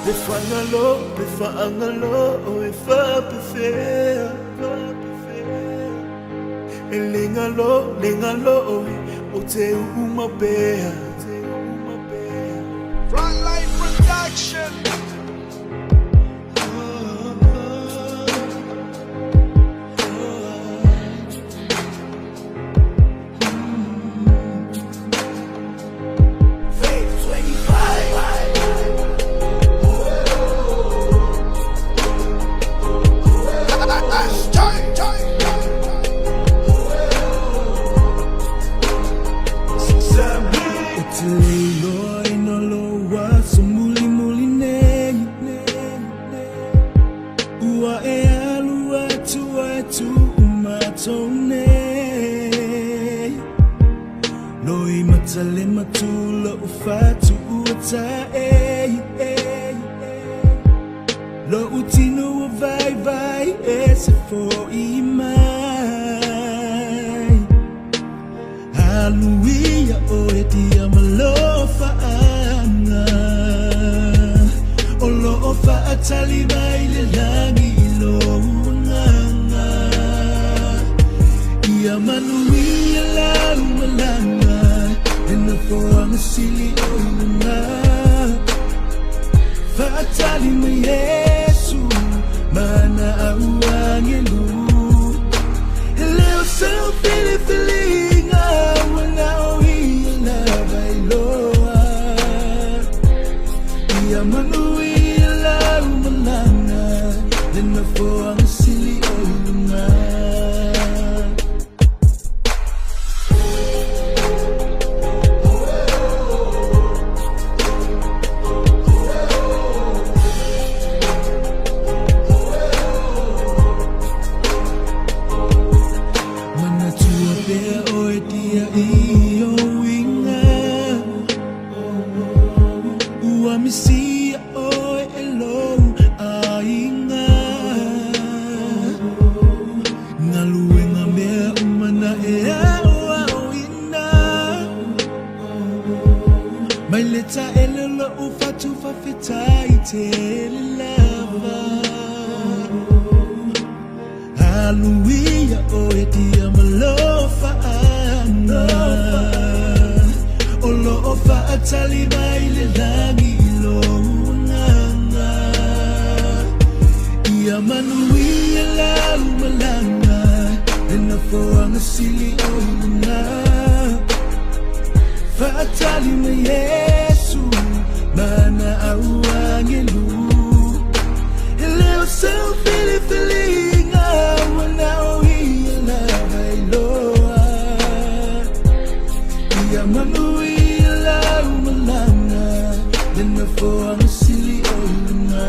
Le fagalo, le faagalo e faapefea. E le galo, le galo o te uuma pea. Frontline Production. Faith 25. O te le iloa ina lou aso mulimuli nei. Ua e alu atu ai tuu matou nei. Loimata le matula o fatu ua tae. Lou tino ua vaivai e se fo'i mai. Aluia oe dia ma alofaaga. O loo faatali mai le lagi i lou agaga. Ia manuia lau malaga le nofoaga sili o i luga. Faatali mai Iesu ma ana au agelu. E le o sau filifiliga ua na o ia lava e iloa. Ia manuia lau malaga le nofoaga sili o i luga. Manatua pea oe dia i ou uiga. Ua misia oe e lou aiga. Galuega mea uma na e aoaoina. Mai le taele o lou fatu faafetai tele lava. Aluia oe dia ma alofaaga. O loo faatali mai le lagi i lou agaga. Ia manuia lau malaga le nofoaga sili o i luga. Faatali mai Iesu ma ana au agelu. E le o sau filifiliga ua na o ia lava e iloa. Ia manuia lau malaga le nofoaga sili o i luga.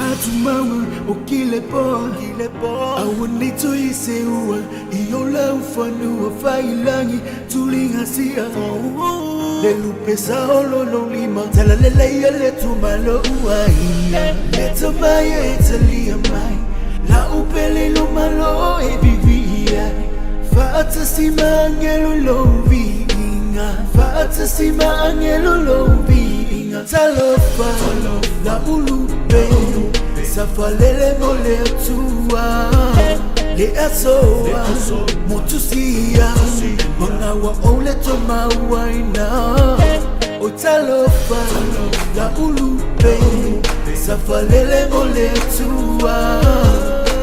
Atumaua o kilepoa Aua nei toe seua i o lau fanua faiilagi tuliga sia. Le lupe sa o lona lima talalelei le tumalo uaia. Le tamai e talia mai lau pele lo malo e viviia. Faatasi ma agelo i lou viiga. Faatasi ma agelo i lou viiga. Talofa lau lupe safalele mo le Atua. Le asoa motusia magaua o le tomauaina. O talofa lau lupe safalele mo le Atua.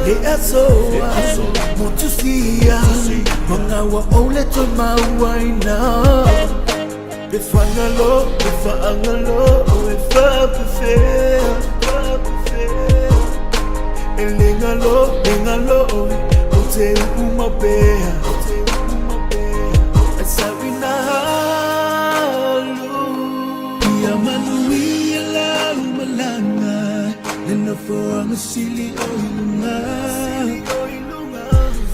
Le asoa motusia magaua o le tomauaina. Le fagalo, le faagalo e faapefea. E le galo, le galo o te uuma pea. E sauina alu. Ia manuia lau malaga le nofoaga sili o i luga.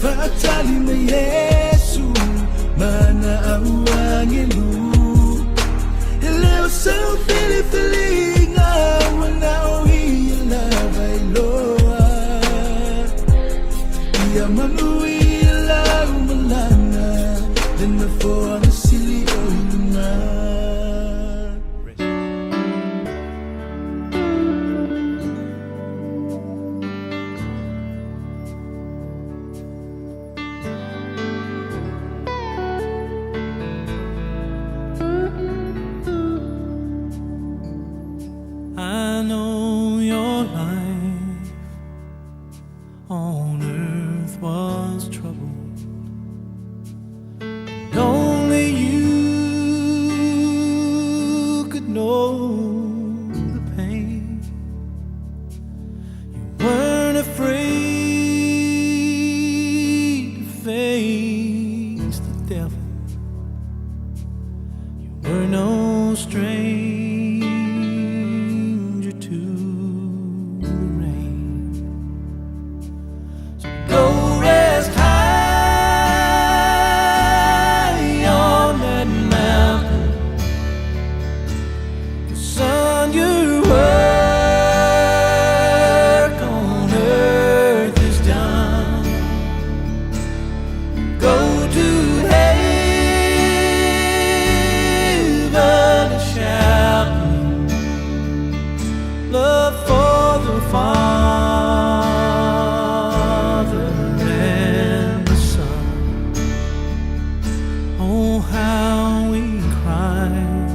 Faatali mai Iesu ma ana au agelu. E le o sau filifiliga ua na o ia lava e iloa. Ia manuia lau malaga le nofoaga sili o i luga. We're no stranger to the rain. So go rest high on that mountain. 'Cause son, your work on earth is done. Go to heaven and shout love for the Father and the Son. Oh, how we cried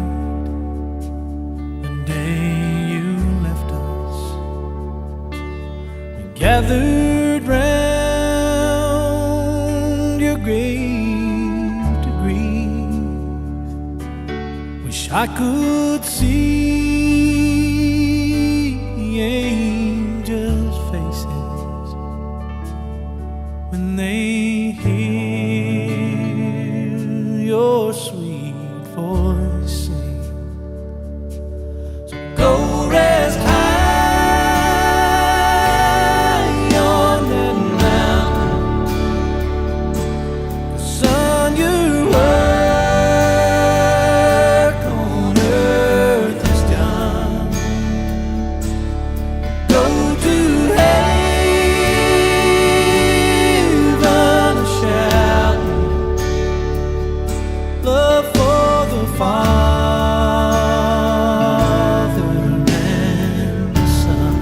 the day you left us. We gathered round your grave to grieve. Wish I could see angels' faces when they hear your sweet voice sing. So go rest high on that mountain. Son, your work on earth is done. Go to heaven and shout love for the Father and the Son.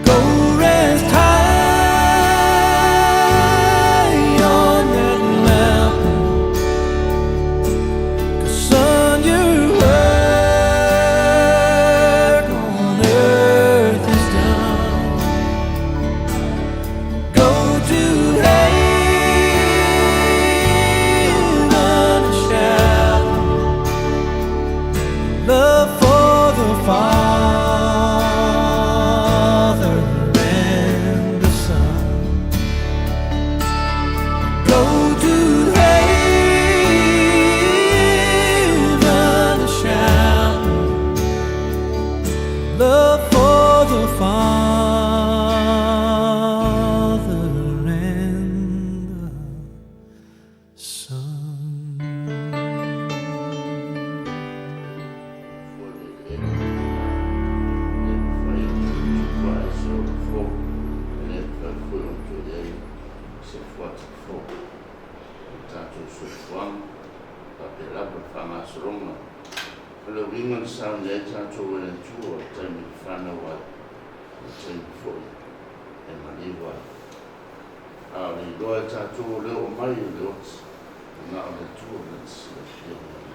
Go rest high on that mountain. 'Cause son, your work on earth is done. Go to heaven and shout love for the Father and the Son. Go to heaven and shout love for the Father and the Son. Se fuatafou tatou soifuaga faapea lava le faagasologa o le uiga na sauni ai tatou e le Atua le taimi fanau ai le taimi fo'i e maliu ai a o le iloa e tatou o le oo mai o le oti na o le Atua na te silafia mai.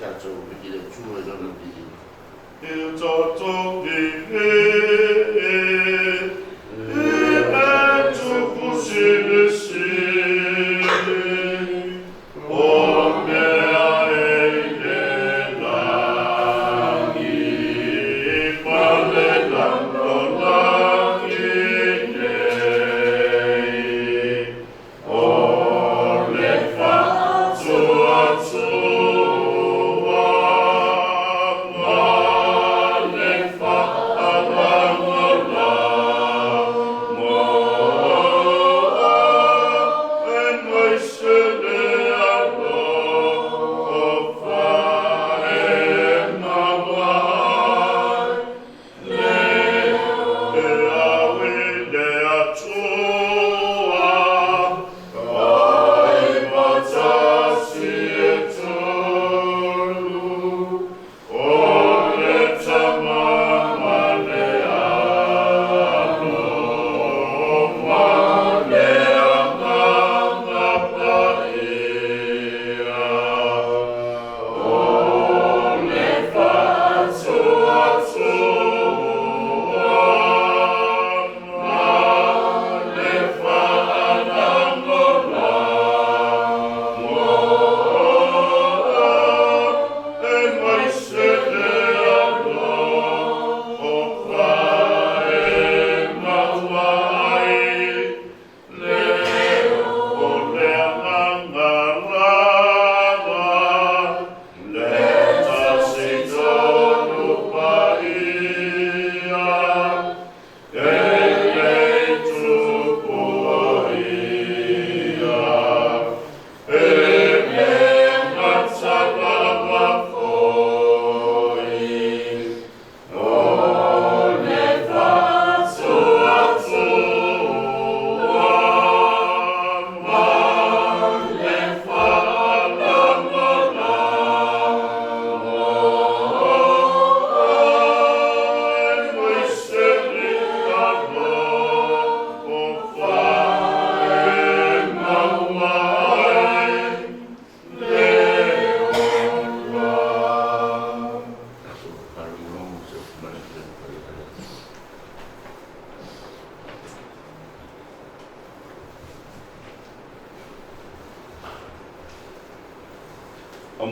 Tatou i le Atua i lona viiga. Ia tatou vi'i, i le Tupusilisili, o mea e i le lagi, ma le lalolagi nei. O le faatuatua ma le faalagolago.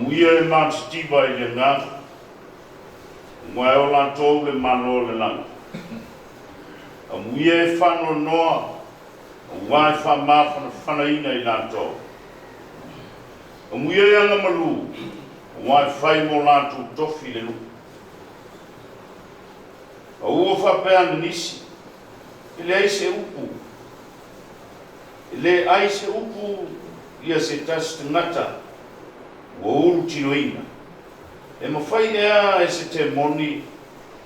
Amuia e matitiva i le agaga, aua e o latou le Malo o le lagi. Amuia e faanoanoa, aua e faamafanafanaina i latou. Amuia e agamalu, aua e fai mo latou tofi le nuu. A ua faapea ane nisi, E leai se upu, e le ai se upu ia se tasi tagata ua ulu tinoina. E mafai ea e se temoni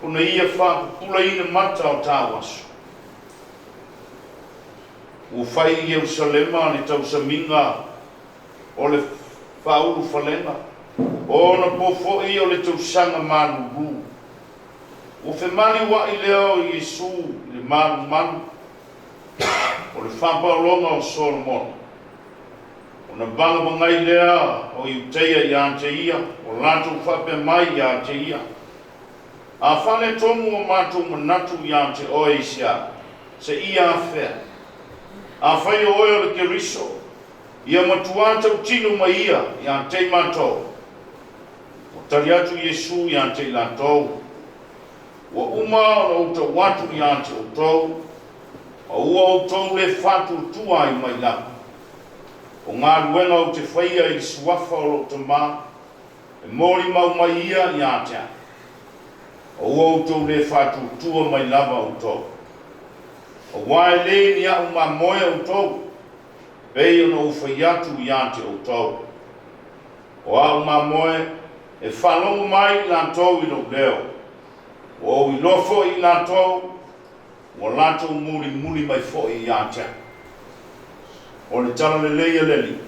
ona ia faapupulaina mata o tāu aso? Ua fai i Ierusalema le tausamiga o le faaulufalega, ona po foi o le tausaga malulu. Ua femaliua'i lea o Iesu i le malumalu o le faapaologa o Solomona, ona vagavagai lea o Iuteia iā te ia, o latou faapea mai iā te ia, A faaletonu o matou manatu iā te oe i se a, seia afea? Afai o oe o le Keriso, ia matuā tautino mai ia iā te i matou. Ua tali atu Iesu iā te i latou, Ua uma ona ou tau atu iā te outou, a ua outou le faatuatua ai mai lava. O galuega ou te faia i le suafa o lou Tama, e molimau mai ia iā te au. A ua outou le faatuatua mai lava outou. Aua e le ni aʻu mamoe outou, pei ona ou fai atu iā te outou. O aʻu mamoe e faalogo mai i latou i lou leo, ua ou iloa foi i latou, ua latou mulimuli mai foi iā te au. O le tala lelei a le Alii.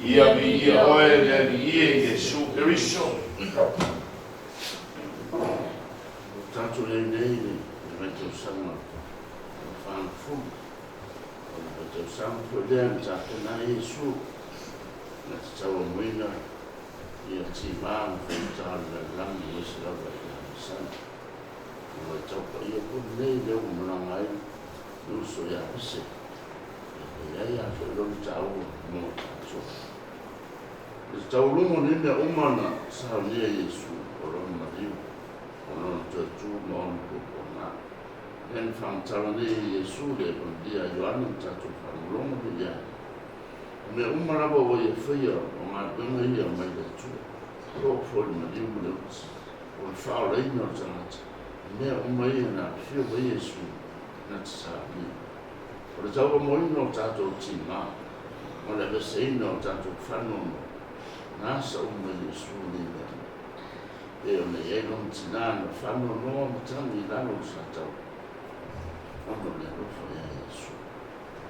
Ia viia oe le Alii e Iesu Keriso. Ua tatou i ai nei i le vaitausaga o le 40. O le vaitausaga foi lea na tapena ai Iesu na te tauamoina ia timā ma faigata o le lalolagi aemaise lava i le amasana. O le vaitau paia foi lenei lea ua malaga ai le uso ia Pise, e fai ai lava foi lona taua mo tatou. I le taualuga o nei mea uma na saunia Iesu o lona maliu, o lona toe tu ma ona puapuaga. Lea na faamatala nei e Iesu le Evanelia a Ioane na tatou faalogologo nei i ai. O mea uma lava ua ia faia o galuega ia mai le Atua, e oo foi i le maliu ma le uti, o le faaolaina o le tagata, o mea uma ia na alofia mai Iesu na te saunia. O le tauamoina o tatou timā, ma le aveseina o tatou faanoanoa, na asa uma Iesu nei mea uma. Pei ona i ai lona tinā na faanoanoa ma tagi i lalo o le satau, ona o le alofa iā Iesu.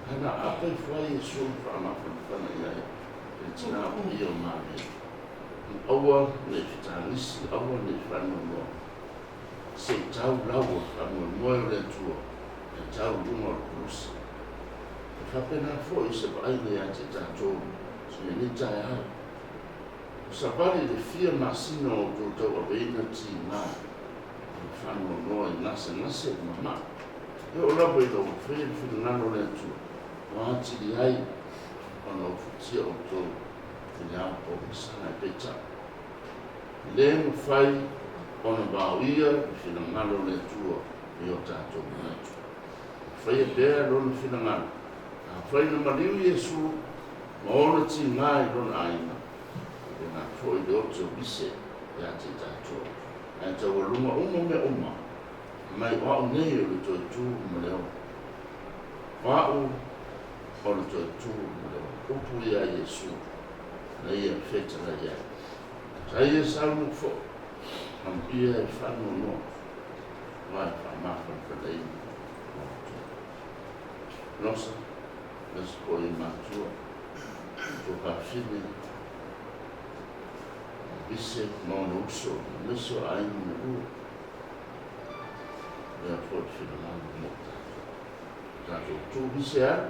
Ae na aapa ifo ai Iesu ma faamafanafana iā ia i le tinā paia o Maria, Aua ne i fetagisi, aua ne i faanoanoa, se i tau lau o le faamoemoe o le Atua e tau i luga o le kulusi. E faapena foi se vaaiga ia te tatou i lenei taeao. Ua savali i le fia masina o outou tauaveina tiga o le faanoanoa i gasegase ma maa. E oo lava ina ua faia le finagalo o le Atua, ua atili ai ona ofotia outou i le ao pogisa. Peitai, e le mafai ona vaoia le finagalo o le Atua i o tatou manatu. E faia pea Lona finagalo. Afai na maliu Iesu ma ona tiga i lona aiga, e pena foi le ote o Mise ia te tatou. Ae taualuga uma mea uma, mai o au nei o le toe tu ma le ola. O au o le toe tu ma le ola. Upu ia a Iesu na ia fetalai ai. Sa ia saunoa foi, amuia e faanoanoa, aua e faamafanafanaina ma outou. Nosa, aemaise foi i matua, tuafafine, Mise ma ona uso, aemaise o aiga na lua. Lea foi le finagalo mo tatou. Tatou tu mise alu,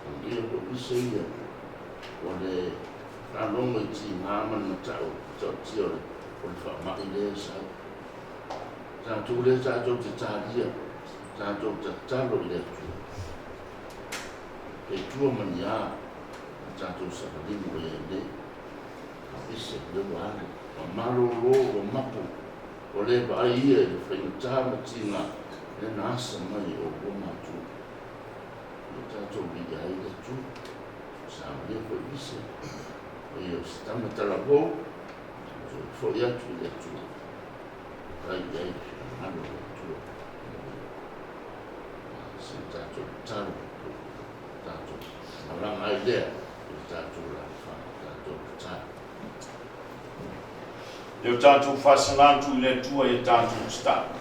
amuia foi mise ia ua le faalogo i tiga ma le matau matautia o le faamai lea e sau. Tatou lea tatou te talia, tatou tatalo i le Atua. Pe tua ma ni a a tatou savaliga o i ai nei. Vise lea ua alu, ua malolo, ua mapu, ua le vaai ia i le faigata ma tiga lea na asa mai i outou matua. Ia tatou viia ai le Atua. Saunia foi Vise, o ia o se tama talavou, toe foi atu i le Atua. Fai i ai le finagalo o le Atua mo ia. Se tatou tatalo, tatou malaga ai lea i le tatou alaalafaga, tatou tatalo. Ia o tatou faasaga atu i le Atua ia tatou tatalo.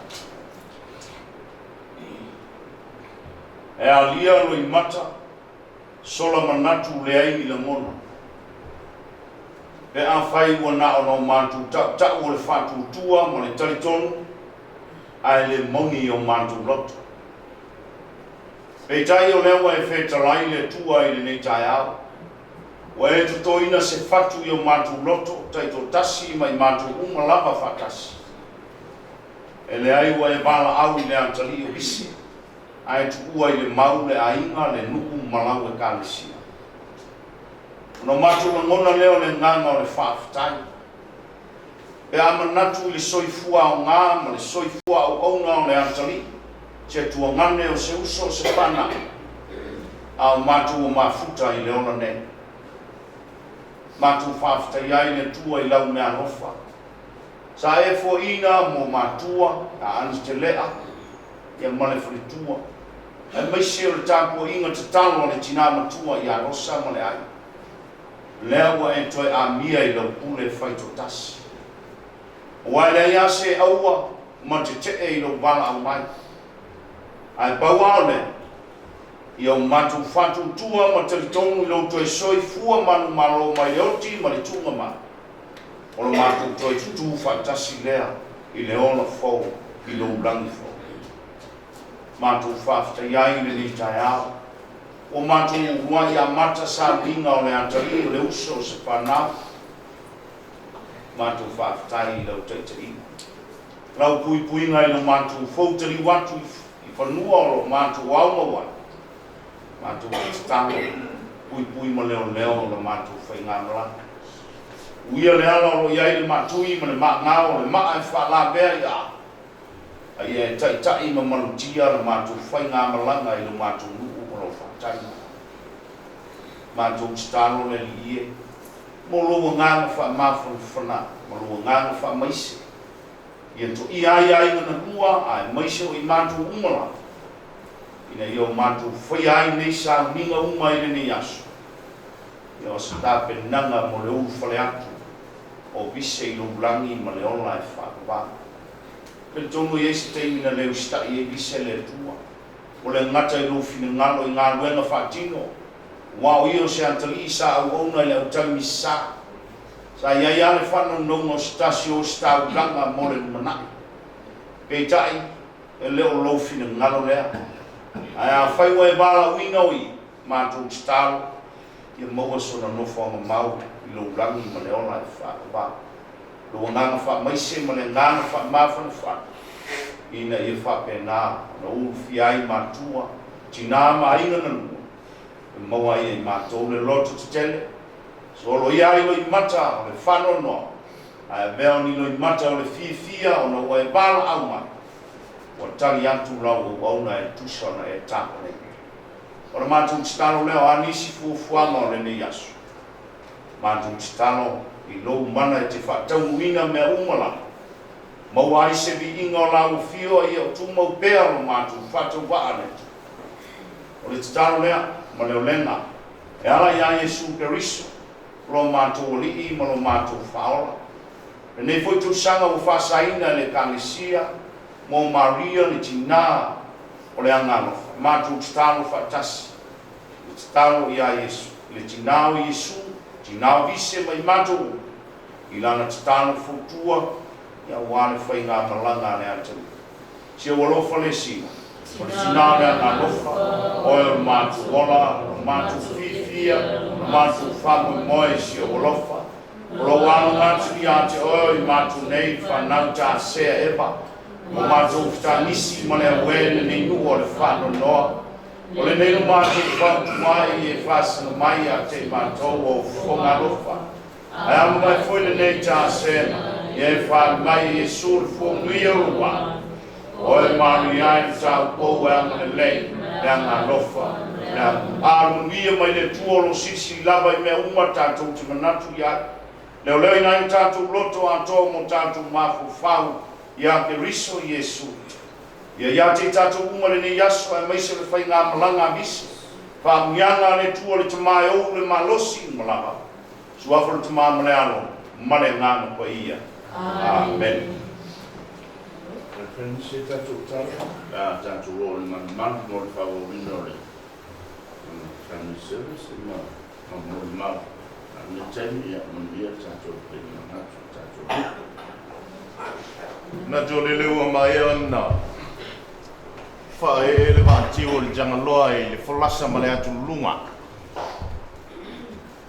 E alia loimata, sola manatu leai ni lagona. Pe afai ua na ona o matou tautau o le faatuatua ma le talitonu, ae le moni i o matou loto. Peitai o lea ua e fetalai le Atua i lenei taeao, ua e totoina se fatu i o matou loto taitoatasi ma i matou uma lava faatasi. E leai ua e valaau i le atalii o Vise, ae tuua i le mau le aiga, le nuu ma lau Ekalesia. Ona o matou lagona lea o le agaga o le faafetai. Pe a manatu i le soifua aoga ma le soifua auauna o le atalii, se tuagane o se uso o se fanau, a o matou ua mafuta i le ola nei. Matou faafetai ai le Atua i lau meaalofa. Sa e foaina mo matua, a Anitelea, ia ma le faletua, aemaise o le tapuaiga tatalo a le tinā matua ia Rosa ma le aiga. Lea ua e toe amia i lau pule faitoatasi. Aua e leai lava se aua ma tetee i lou valaau mai. Ae pau lava o lea, ia o matou faatuatua ma talitonu i lou toe soifua manumalo mai le oti ma le tuuga mai, o lo matou toe tutū faatasi lea i le ola fou i lou lagi fou. Matou faafetai ai i lenei taeao, ua matou uluai amata sauniga o le atalii o le uso o se fanau. Matou faafetai i lau taitaiga, lau puipuiga i lo matou foutaliu atu i fanua o lo matou ao mau ai. Matou te tatalo, puipui ma leoleo o la matou faigamalaga. Uia le ala o lo o i ai le maatui ma le maagao o le maa e faalavea i aa, a ia e taitai ma malutia la matou faigamalaga i lo matou nuu ma lou faatali. Matou tatalo le Alii e, mo lou agaga faamafanafana ma lou agaga faamaise, ia toia ai aiga na lua aemaise o i matou uma lava, ina ia o matou faia ai nei sauniga uma i lenei aso, ia o se tapenaga mo le ulufale atu o Vise i lou lagi ma le ola e faavavau. Talitonu e i ai se taimi na le usitai ai Vise le Atua, ua le gata i lou finagalo i galuega faatino, aua o ia o se atalii sa auauna i le autali misasa. Sa i ai lava le faanaunauga o se tasi o ositaulaga mo le lumanai. Peitai, e le o lou finagalo lea. Ae afai ua e valaauina o ia, matou tatalo, ia maua sona nofoaga mau i lou lagi ma le ola e faavavau. Lou agaga faamaise ma le agaga faamafanafana, ina ia faapena ona ulufia ai matua, tinā ma aiga na lua, e maua ai e i matou le loto tetele, soloia ai loimata o le faanoanoa, ae avea o ni loimata o le fiafia ona ua e valaau mai, ua tali atu lau auauna e tusa ona e tapenei. O le matou tatalo lea o a nisi fuafuaga o lenei aso. Matou tatalo i lou mana e te faataunuuina mea uma lava, maua ai se viiga o lau afio a ia o tumau pea lo matou faatauvaa le Atua. O le tatalo lea ma le olega e ala iā Iesu Keriso, lo matou Alii ma lo matou Faaola. Lenei foi tausaga ua faasaina e le Ekalesia mo Maria le Tinā o le Agaalofa, matou tatalo faatasi le tatalo iā Iesu, le Tinā o Iesu, Tinā o Vise ma i matou uma, i lana tatalo fautua aua le faigamalaga a le atunuu. Si ou alofa le sina, o le tinā o le agaalofa, oe o le matou ola, o le matou fiafia, o le matou faamoemoe i si ou alofa. O lou aloga atu ia te oe o i matou nei fanau taasea Eva, o matou fetagisi ma le auē lenei nuu o le faanoanoa. O lenei lo matou fautua ai e faasaga mai ia te i matou o fofoga alofa. Ae alo mai foi lenei tasena, ia e faali mai e Iesu le fua manuia o lou alo. O e manuia ai le taupou e agalelei, le agalofa, le a le manuia mai le Atua o lo o silisili lava i mea uma tatou te manatu i ai. Leoleoina ai o tatou loto atoa ma o tatou mafaufau iā Keriso Iesu. Ia ia te i tatou uma lenei aso aemaise o le faigamalaga a misa, faamanuiaga a le Atua le Tama e ou le malosi uma lava. Suafa o le Tama ma le Alo ma le Agaga Paia. Amene. E fai se tatou tala pe a tatou oo i le malumalu mo le faaauauina o le family service ma molimau. A o lenei taimi, ia manuia le tatou faiga manatu i le tatou nuu. Manatu o lele ua maea ona faaee le vaatiu o le Jagaloa i le folasa ma le atululuga.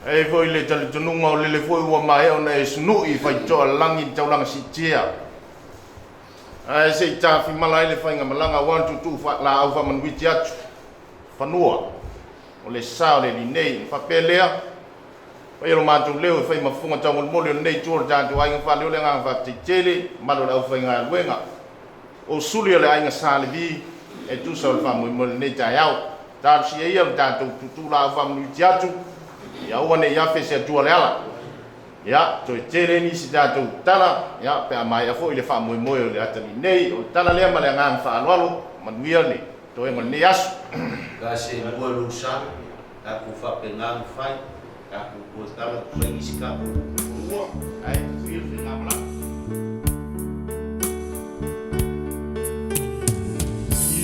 E i ai foi le talitonuga o lele foi ua maea ona e sunu'i i faitoa lagi le taulaga siitia. Ae se i tafimala ai le faigamalaga aua le tuutuu laau faamanuiti atu fanua o le sa o le alii nei. Ona faapea lea, faia lo matou leo e fai ma fofoga taumolimoli o lenei itu o le tatou aiga faaleo le agaga faafetai tele i mamalu o le aufaigaluega o suli o le aiga Sa Levi e tusa o le faamoemoe o lenei taeao. Talosia ia lo tatou tuutuu laau faamanuiti atu, ia aua ne i afe se Atua le ala. Ia, toe tele nisi tatou tala, ia, pe a maea foi le faamoemoe o le atalii nei. O le tala lea ma le agaga faaaloalo, manuia le toega o lenei aso. Ka se lua lou sa, tatou faapena ona fai, tatou toe tala atu ai nisi tatou Ua, ae manuia le faigamalaga.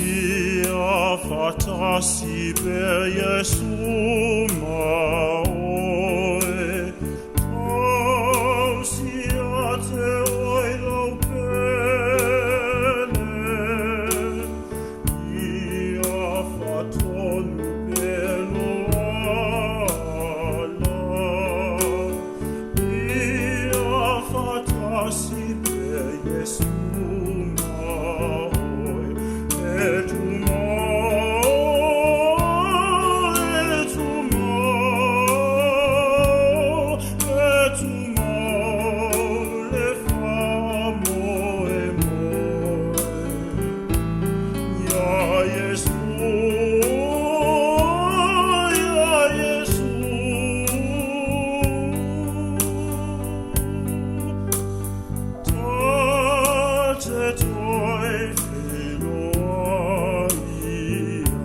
Ia faatasi pea Iesu ma oe, tausi ia te oe lau pele. Ia faatonu pea lou ala. Ia faatasi pea Iesu ma oe, e tumau, e tumau, e tumau le faamoemoe. Ia Iesu, ia Iesu. Ta te toe feiloai ai.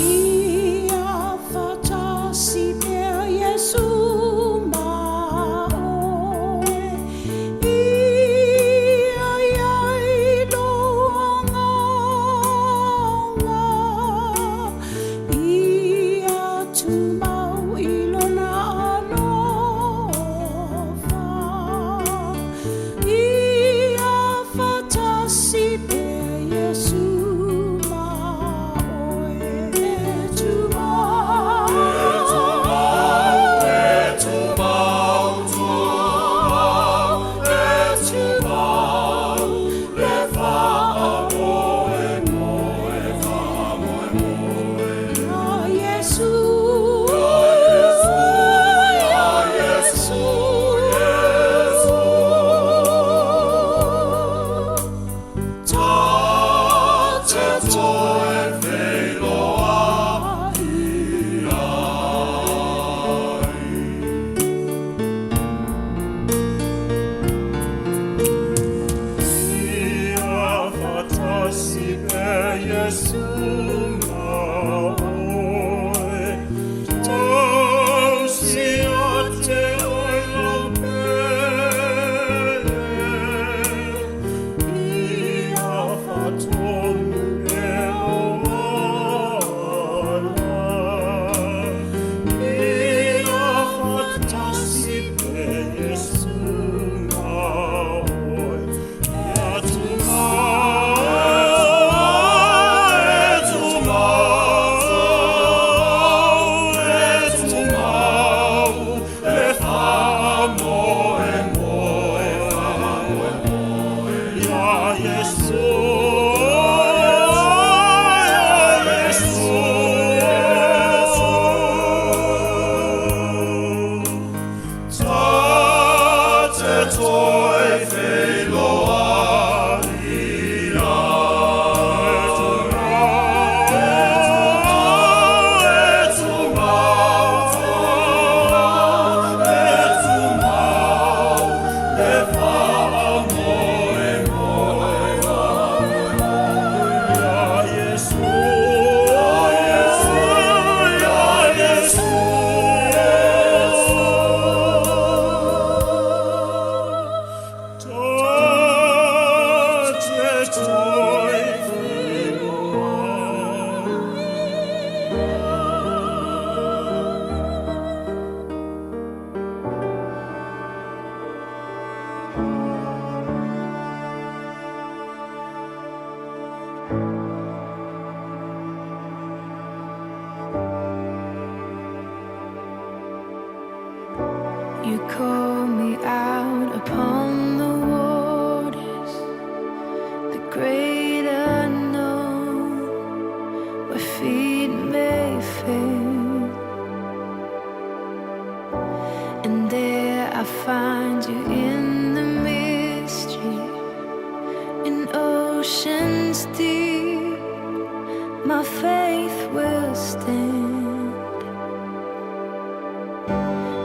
Ia faatasi pea Iesu ma oe, ia i ai lou agaga, ia tumau i lona alofa. Ia faatasi pea Iesu ma oe, e tumau, e tumau, e tumau, tumau, e tumau, le faamoemoe, faamoemoe. Ia Iesu, You call me out upon the waters, the great unknown, where feet may fail. And there I find you in the mystery, in oceans deep. My faith will stand.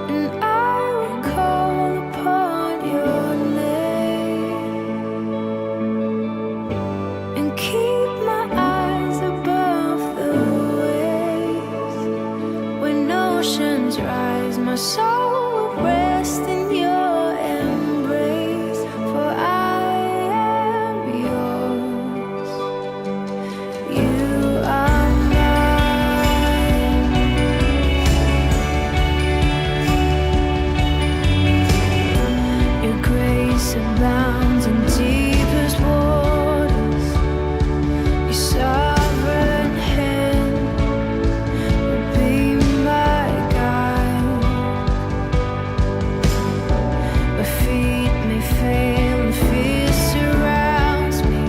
And I will call upon your name and keep my eyes above the waves. When oceans rise, my soul will rest in your embrace. For I am yours, you are mine. Your grace abounds in deepest waters. Your sovereign hand will be my guide. My feet may fail and fear surrounds me.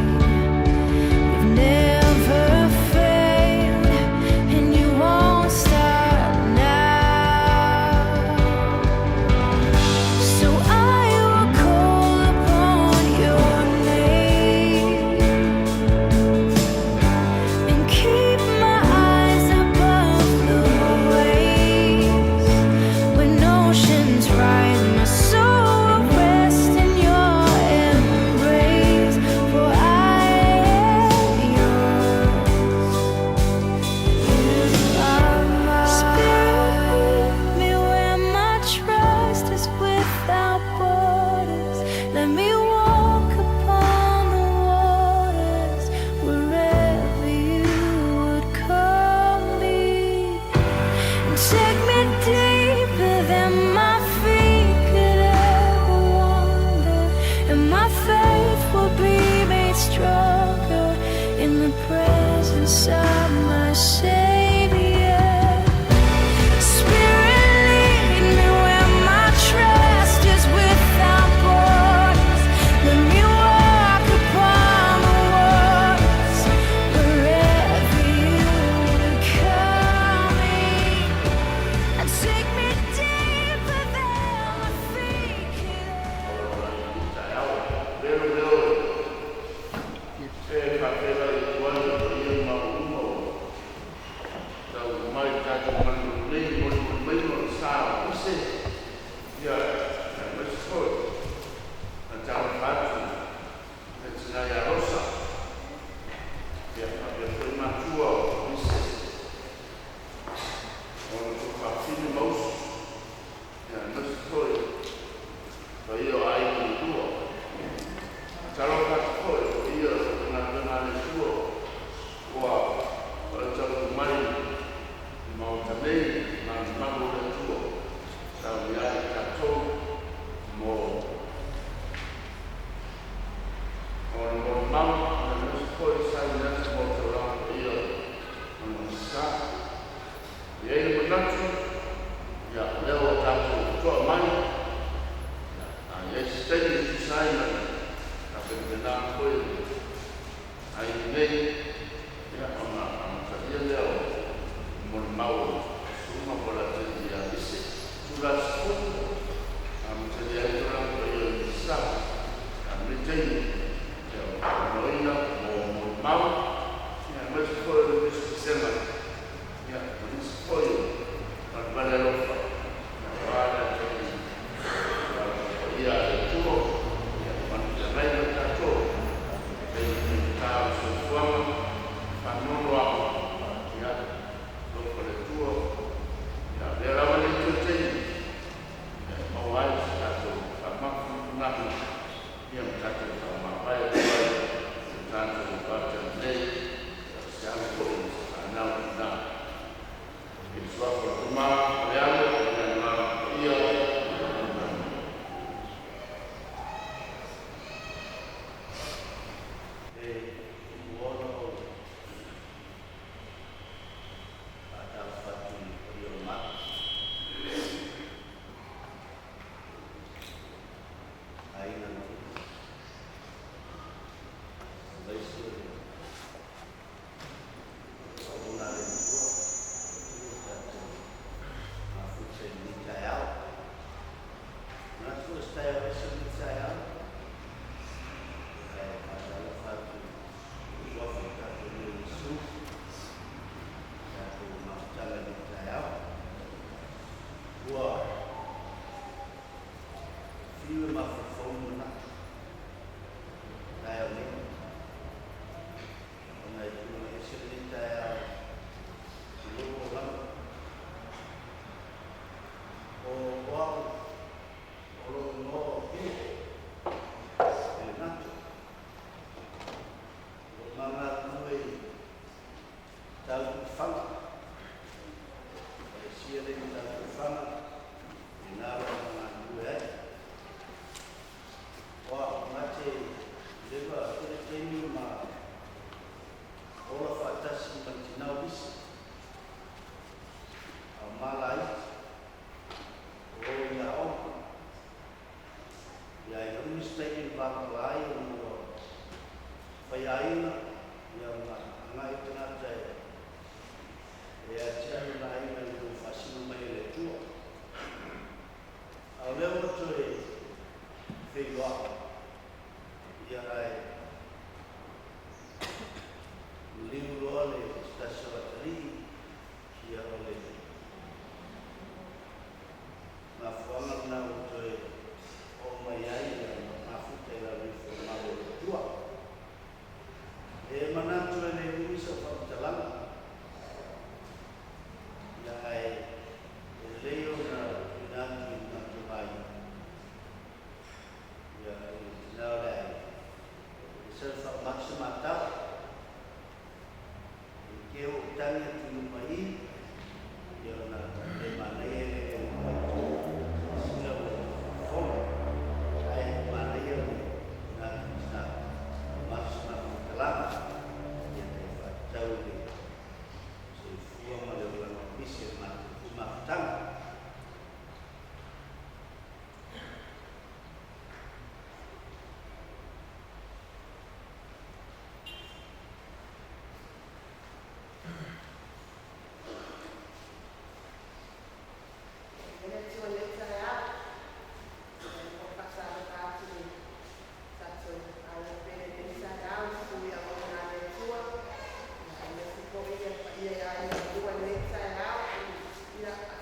You've never failed, and you won't start now. So I will call upon your name and keep my eyes above the waves. When oceans rise, my soul will rest in your embrace. For I am yours. You are mine. Spirit, lead me where my trust is without borders. Let me walk upon the waters wherever you would call me. And take me deeper than my feet could ever wander, and my faith will be made stronger in the presence of my Savior. Spirit, lead me where my trust is without borders. Let me walk upon the waters wherever you would call me. And take me deeper than my feet could. E faapea i tuai o paia ma uma o tau mai tatou malu lelei molimoli mai o le sa o Ise ia aemaise foi na talofa atu le tina ia Rosa ia faapea foi matua o Ise ona tuafafine ma uso ia aemaise foi paia o aiga i tua. Talofa atu foi i paia o galuega a le Atua ua faataunuu mai i Maota nei malumalu o le Atua saunia ai i tatou mo ona molimau aemaise foi saunia atu mo taulaga paia o lona sa. E i ai le manatu, ia, o lea ua tatou to'a mai, ia, a i ai se taimi e tusa ai ma le tapenapenaga foi a le aiga nei, ia, ona amatalia lea o molimau o Susuga Polateli ia Ise Tulasefulu, amatalia ai tulaga paia o le sa, a o lenei taimi, ia, o le talanoaina mo molimau, ia, aemaise foi o le tusitusiga, ia, ma nisi foi o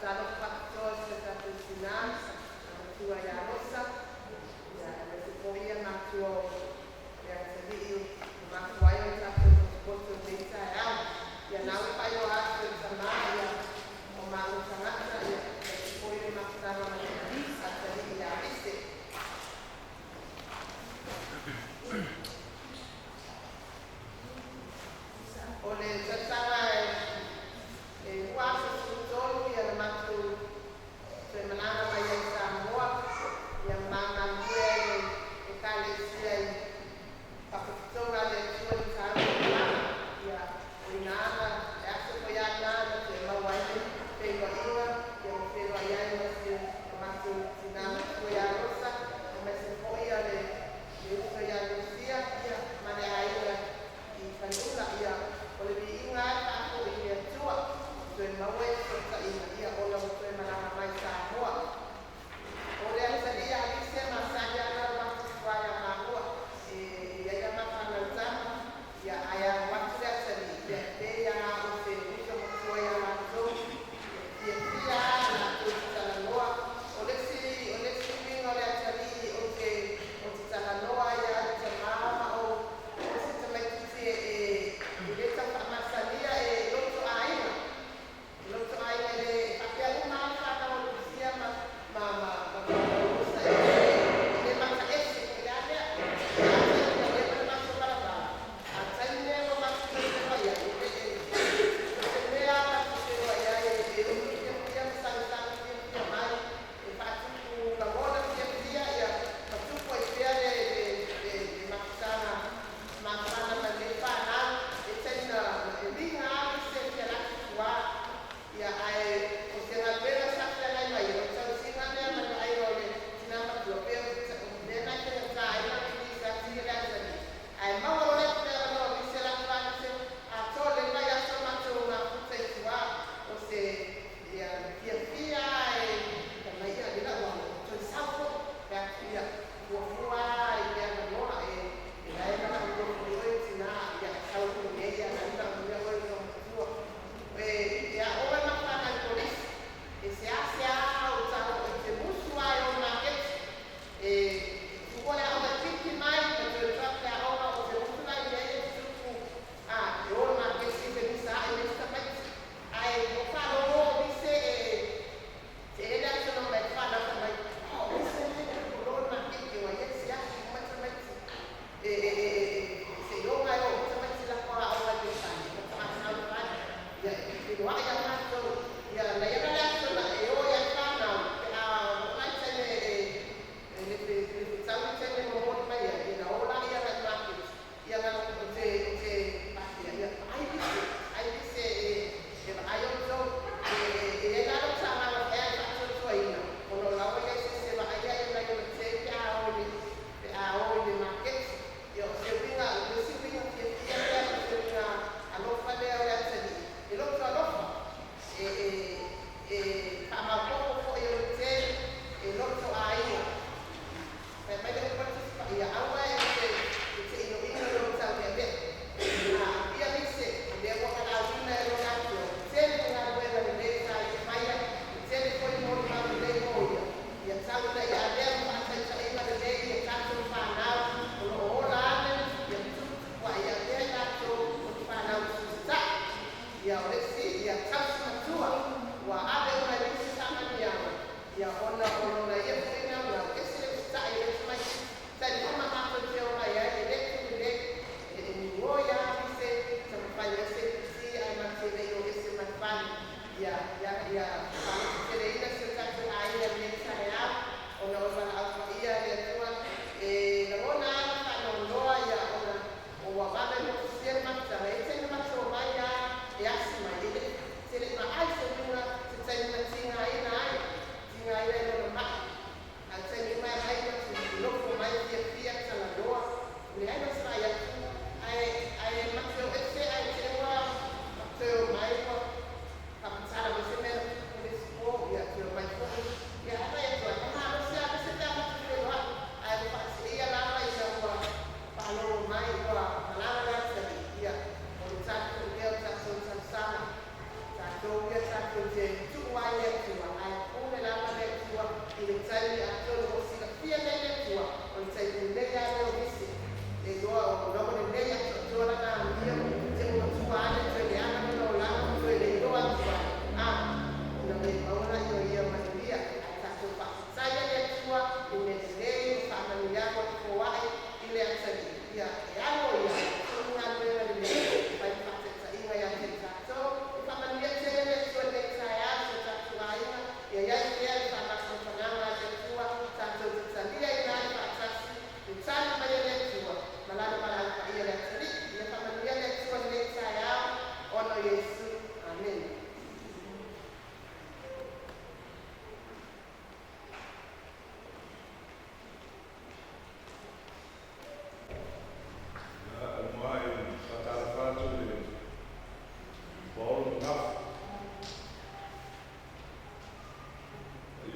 Faatalofa faapitoa i si o tatou tinā le matua ia Losa, ia aemaise foi ia matua o le atalii ua mafua ai ona tatou potopoto i lenei taeao. Ia na ua faailoa atu e le tamā ia o maua tagata ia aemaise foi le mafutaga ma le atalii ia Rise. O le tausaga e 2013 na matou toe malaga mai ai i Samoa.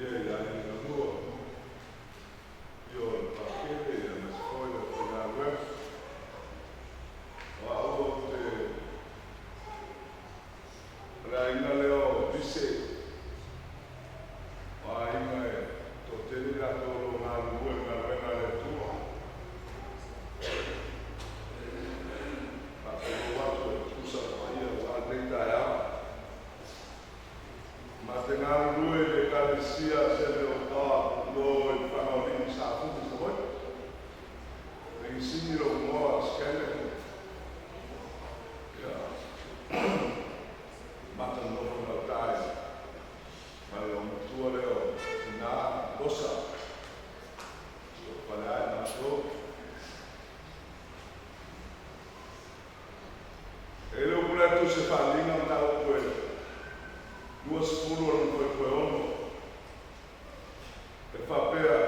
Paia i aiga na lua, afio o le Pakele aemaise foi le aufaigaluega. O au ou te o le aiga lea o Lise, o aiga e toatele i latou o lo o galulue i le galuega a le Atua. Faatulou atu e tusa o le paia aua lenei taeao. Ma te galulue i le Ekalesia Assembly of God o i le Fagaulima i Safune, Savaii. Legisini lou igoa Scanlon. Ia, mata nofo i gauta i ma le loomatua lea o tina Losa, soofale ai matou. E le o pule atu se faaaliga mataupu e 20 o lona fuaifue 6 e faapea,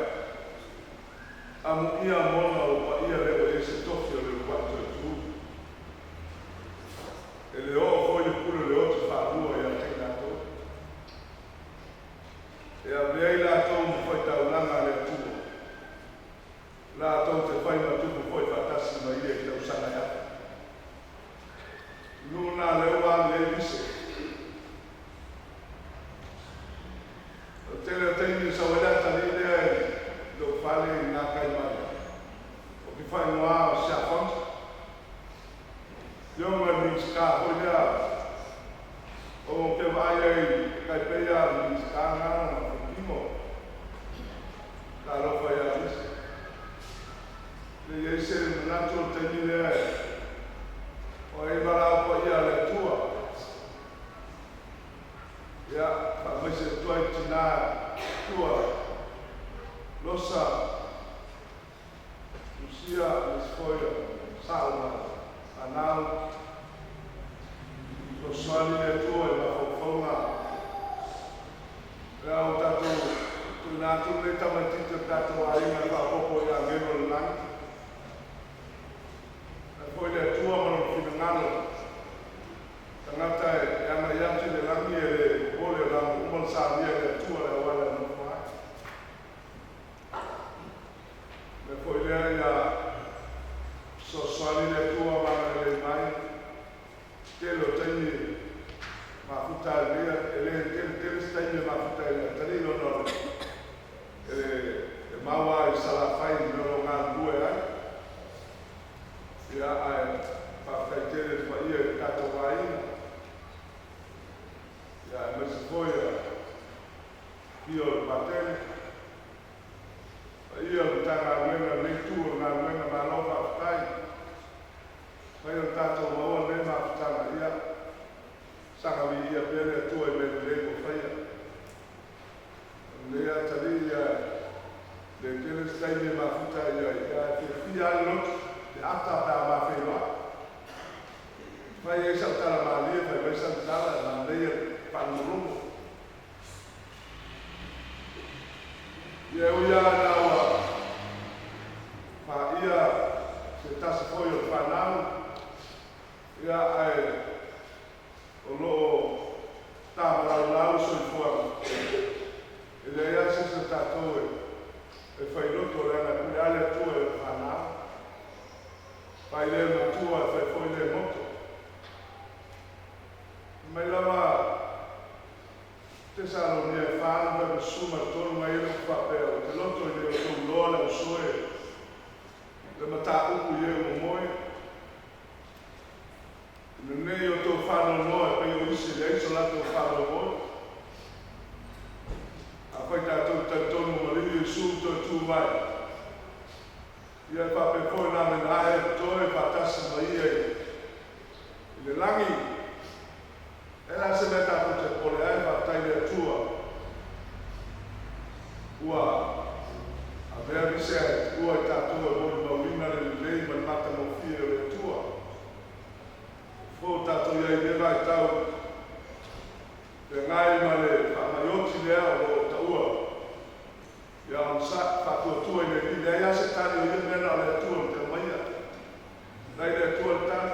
Amuia mona ua paia lea ua i ai se tofi o le uluai toe tu. E le oo foi le pule o le oti faalua ia te i latou. E avea i latou ma faitaulaga a le Atua, latou te fai ma tupu foi faatasi ma ia i tausaga e afe. Nuu na lea ua alu i ai Lise. O le tele o taimi e sau ai le atalii lea i lou fale i gakai mai o ke faaigoa o Siafaga. Afioga i le Minisita foi lea o ke vaai ai e tai pei lava o le Minisita lena lona faitino. Talofa ia Lise. Le i ai se manatu o le taimi lea o ai valaau paia a le Atua. Ia, faamaise atu ai i tina tua Losa, Lucia, aemaise foi o sao ma fanau. Fesoasoani le Atua i mafaufauga. Lea ua tatou tuuina atu lenei tamaitiiti o le tatou aiga e faaopoopo i agelu o le lagi. Ae foi le Atua ma lona finagalo, tagata e agai atu i le lagi e le popole o le a uma ona salia e le Atua le auala e nofo ai. O le mea foi lea ia fesoasoani le Atua ma agalelei mai. Tele o taimi mafuta ai lenei, e le tele tele se taimi e mafuta ai le atalii ona o le e maua ai i Salafai i mea o lo o galulue ai. Ia, ae faafetai tele i le paia i le tatou aiga. Ia, aemaise foi le afio o le Patele, paia o le Matagaluega, lenei itu o le galuega, malo faafetai. Fai o le tatou maua lenei mafutaga, ia, saga viia pea le Atua i mea lelei ua faia. O lenei atalii, ia, le tele se taimi e mafuta ai ai, ia, e fiafia lava le loto, le ata pe a ma feiloai. Fai ai sau tala malie, fai mai sana tala, e manaia le faalogologo. Ia, e ui lava ina ua paia se tasi foi o le fanau, ia, ae o lo o tamalaulau le soifuaga. E leai lava se isi o tatou e failoto, leaga e pule lava le Atua i lana fanau. Fai le matua e fai foi le moto. Fai mai lava Tesalonia e 4 numera 13 mai e le upu faapea, Ou te loto e le o tou iloa le ausoe le mataupu i e ua moe. I lenei o tou faanoanoa e pei o isi e leai so latou faamoemoe. Afai tatou te talitonu ua maliu Iesu toe tu mai, ia e faapea foi ona amena ae toe faatasi ma ia i le lagi. E le a se mea tatou te popole ai, faafetai i le Atua ua avea nisi ae tuua i tatou e molimauina le lelei ma le matagofie o le Atua. Fou tatou i ai i lea vaitau feagai ma le faamai oti lea o lo o taua ia onosai, faatuatua i le Alii. Leai lava se tali o ia mea na o le Atua na te aumaia. Leai le Atua le tali.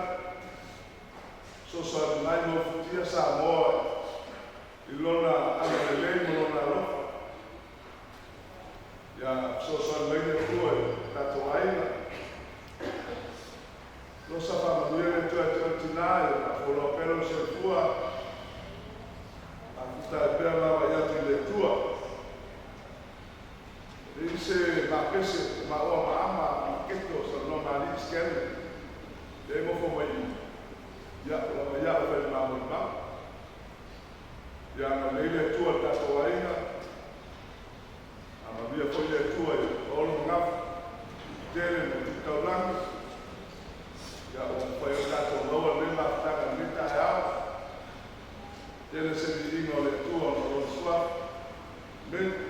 Fesoasoani mai ma ufitia Samoa i lona Amene.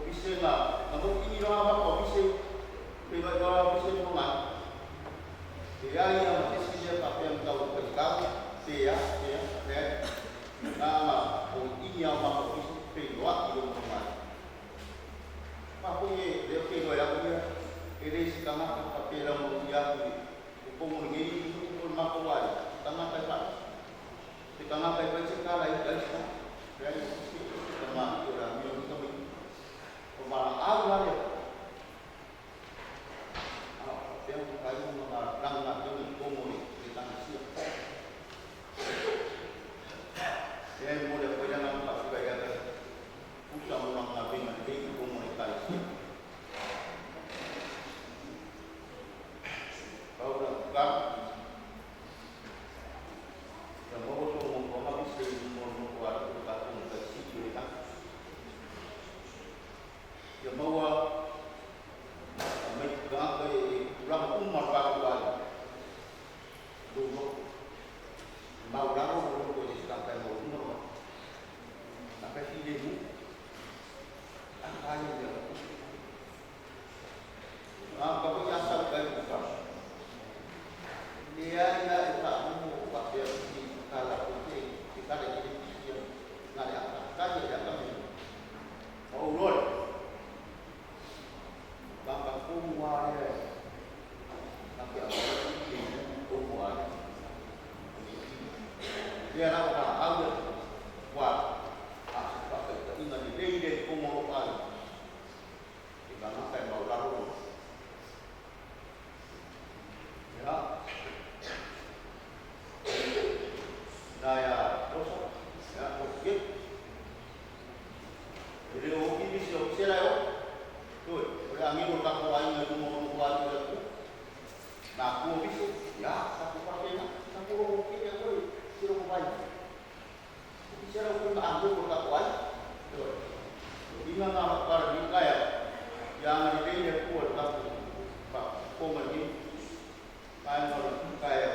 vise na na mo ini lo ma ko vise pe lo lo vise mo nga te ai a ma te si le pa pe tau ko ka te ya te te na ma o ini a ma ko vise pe lo a i lo mo nga pa ko ye le ke lo ya ko ya e le si ka ma ka pe la mo ya ko ko mo ngi ni ko ma ko wa ka ma ka pa te ka ma ka pa se ka la i ka se ka si ka ma ko la mi o ka mi o ma a la le a pe o ka i mo ma rang na te ko mo ni te ka si e mo le ko ya na pa ka ya ka pusa mo na na pe ma te ko mo ni ka si Paula ka ya mo so mo ko ma se mo mo ko a ko ka ko ka si ki ka ya mo wa me ka ka e ra ku ma pa ko wa do mo ma ra ko ko ko si ka ka mo mo na ka si le mu a ka ye ya a ka ko ya sa ka ka ia ia e ta mo pa pe si ka la ko te ki ka le ki ki na le ka ka ye ya ka me o lo ba ba ko wa le na ke a ki ko wa ia ra ka a wa a pa ka ina ni le le ko mo pa i ka na ka ma ra ro ya na ya rosa ya o ke le o ki mi se o se la o tu o le amigo ka ko ai na mo mo wa ni la ku na ku mi se ya ka ku pa ke na ka ku ro ki ya ko si ro vai ki se ro ku ka amigo ka ko ai tu ina na para ni ka ya ya ni le le ku ka ku pa ko ma ni kai mo ka ya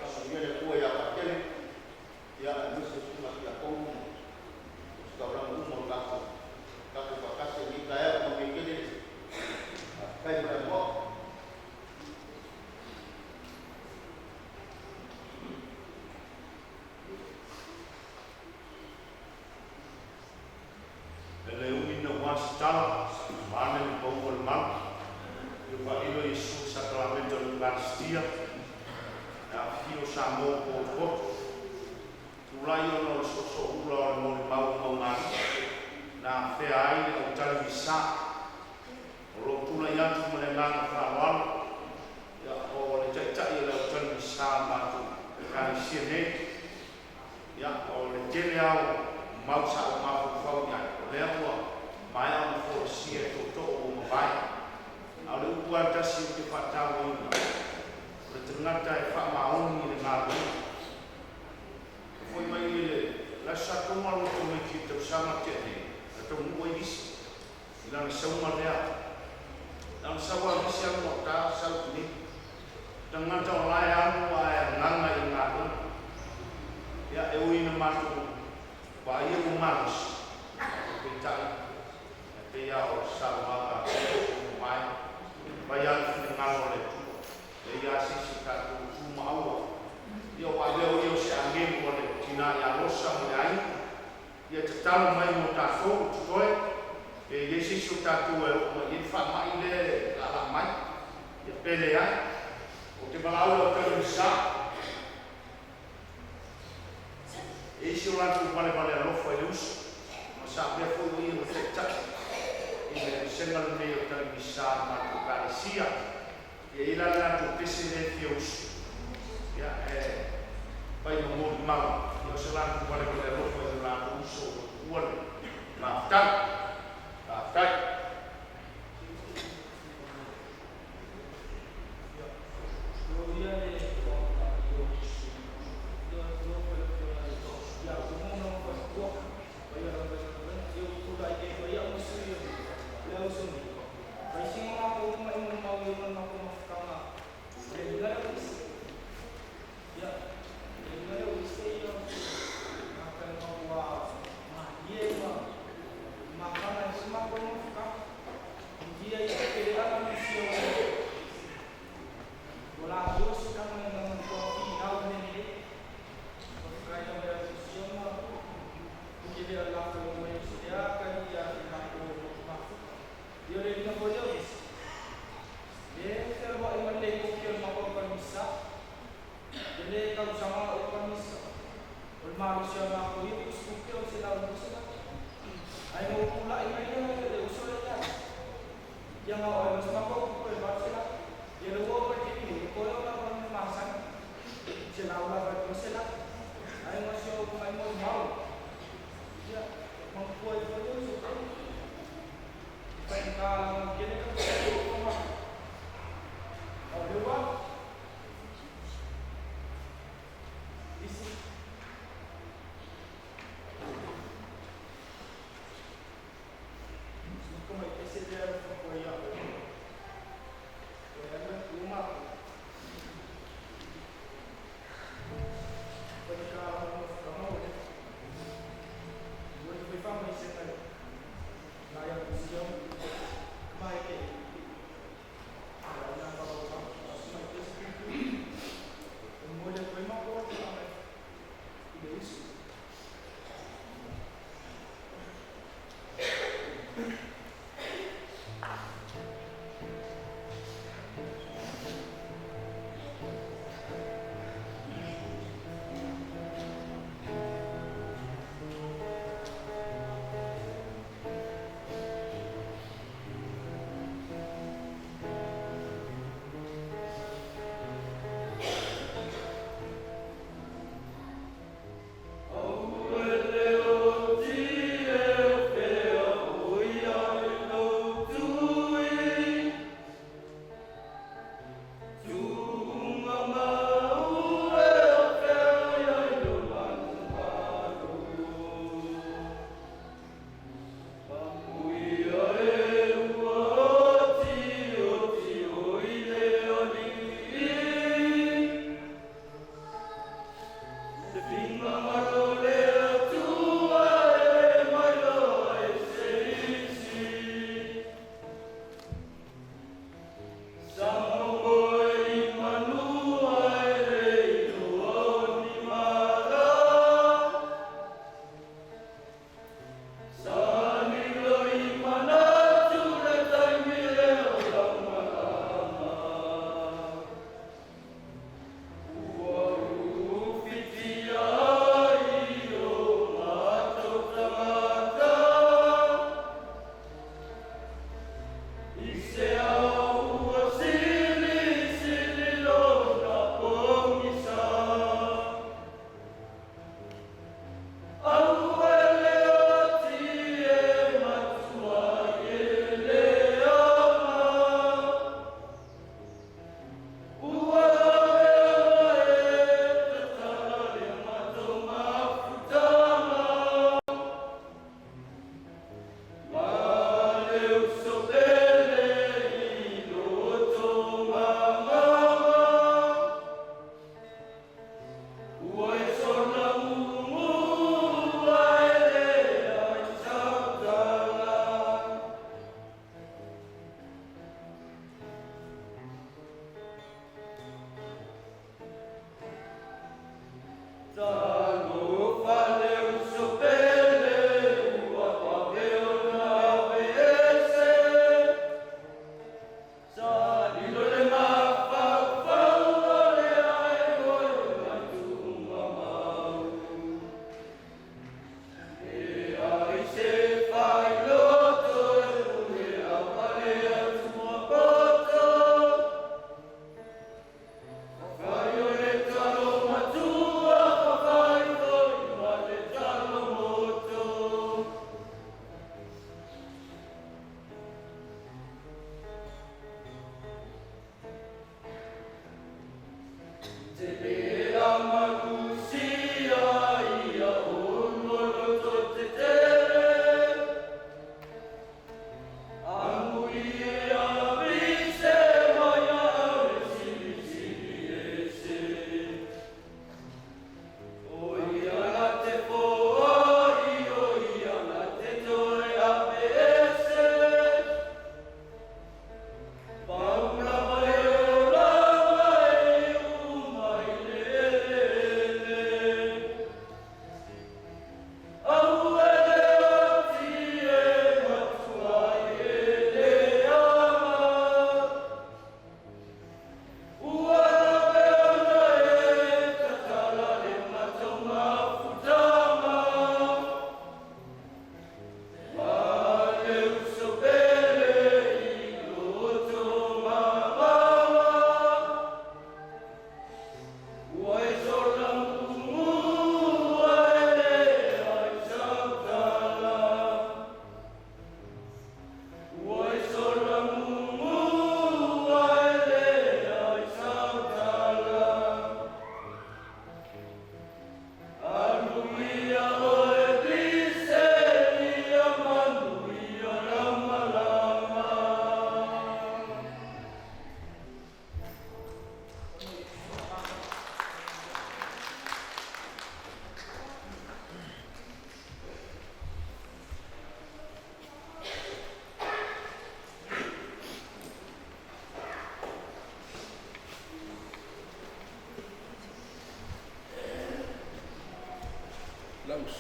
ka mo le ku ya pa ke ya no se suma ya ko ka ora mo mo ka ku ka ku pa ka se ni ka ya mo me ke le kai mo mo E le umi na wa stala mane le pau o le mau i pa ilo Iesu sakalamento le Eukaristia e afifio sa mo po poto tulai ona o le soosooula o le molimau maugali na afea ai le autali misa o loo tulai atu ma le agaga faaaloalo ia o le taʻitaʻi o le autali misa matou Ekalesia nei ia o le tele ao mau sa o mafaufau i ai o lea ua maea ona folasia e tootoo ua mavae a o le upu lava tasi ou te faatauaina o le tagata e faamaoni i le galuega e foi mai i le le Aso Sa Toma lou tamaiti i le tausaga tea nei na taunuu ai visa i lana sauga lea na ona sau lava visa alu gauta sau i inei tagata o la e alu ae agaga i le galuega ia e ui ina matou vaaia ua malosi ae peitai e pei lava o le saunoaga a tootoo ua mavae fai lava le finagalo o le Atua e leai lava se isi o tatou e tu ma aua ia ua avea o ia o se agelu a le tina ia Losa ma le aiga ia e tatalo mai mo tatou o totoe pe i ai se isi o tatou e oo mai i ai le faamai lea e laalaa mai ia pe leai. Ou te valaau i lau tali misa e isi o latou valevale alofa i le uso ma sa avea foi o ia ma taitai i le vasega lenei o tali misa a le matou Ekalesia. Ia i ai la le latou pese lea e fia usu ia e fai ma molimau ia o se latou valevale alofa i lo latou uso ua tuua le mafutaga. Faafetai. Paula mai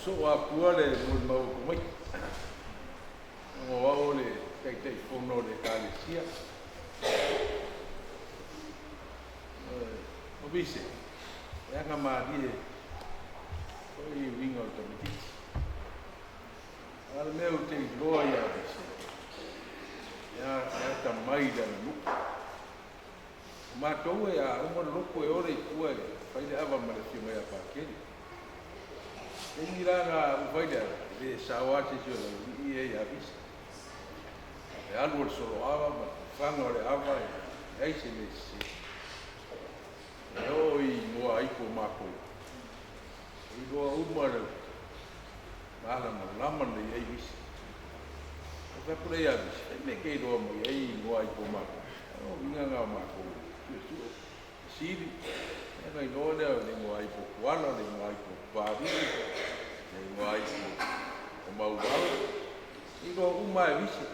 Sosoo apua le molimau a tamaiti. Ona o au o le Taitaifono o le Ekalesia. O Vise, e aga malie foi i uiga o le tamaitiiti. A o le mea ou te iloa ia Vise, e atamai i le aganuu. O matou e a uma le lotu e o le i tua e fai le ava ma le afioga ia Pakele. Taimi la na ua fai le ava, e le sao lava se isi o le aualii ia ia Vise. Le alu o le solo ava ma le faga o le ava e leai se mea sese. E oo i igoa aipo o matou, e iloa uma le malamalama lelei ai Vise. Ou fai atu lea ia Vise, fai mea e te iloa mai ai igoa aipo o matou. O uiga na o matou suesue, fesili, ia ona iloa lea o le igoa aipo o Tuala, o le igoa aipo o Papalii, le igoa aipo o Mauala. E iloa uma lava e Vise.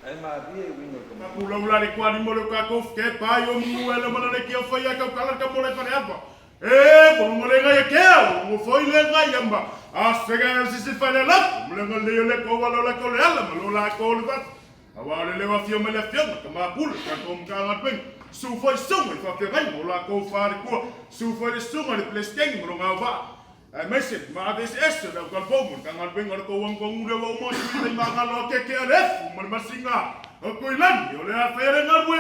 Ae malie i uiga o le tamaitiiti. Tapulau la le kualima o le tatou fke pa i o mu ele mana le kia whai a kau kala ka mole whare apa. E, ko le ngai ke au, mo foi le ngai ama. A sega e sisi whare la, mo le ngai le ko walo la ko le ala, ma lo la ko le vat. A wa le le wa fio me le fio, ka ma pule, ka ko mga nga peng. Su foi sunga i whawhia ngai, mo la ko whare kua. Su foi le sunga le plesteng, mo lo ngā wa. Ai mai se ma ave se ese le ka bo mo ka ngal benga ko wang ko ngure wa mo si le ma ngalo ke ke ale fu mo le masinga o ko ilani o le a fere ngal we.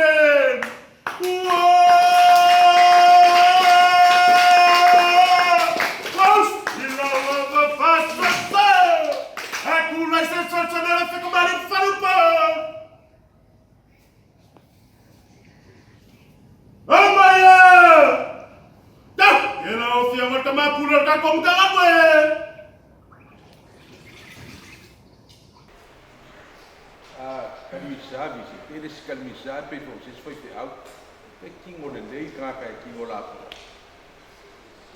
A kalimisa Vise, tele se kalimisa pe foi se isi faifeau. E tigo lelei tagata e tigo lapoa.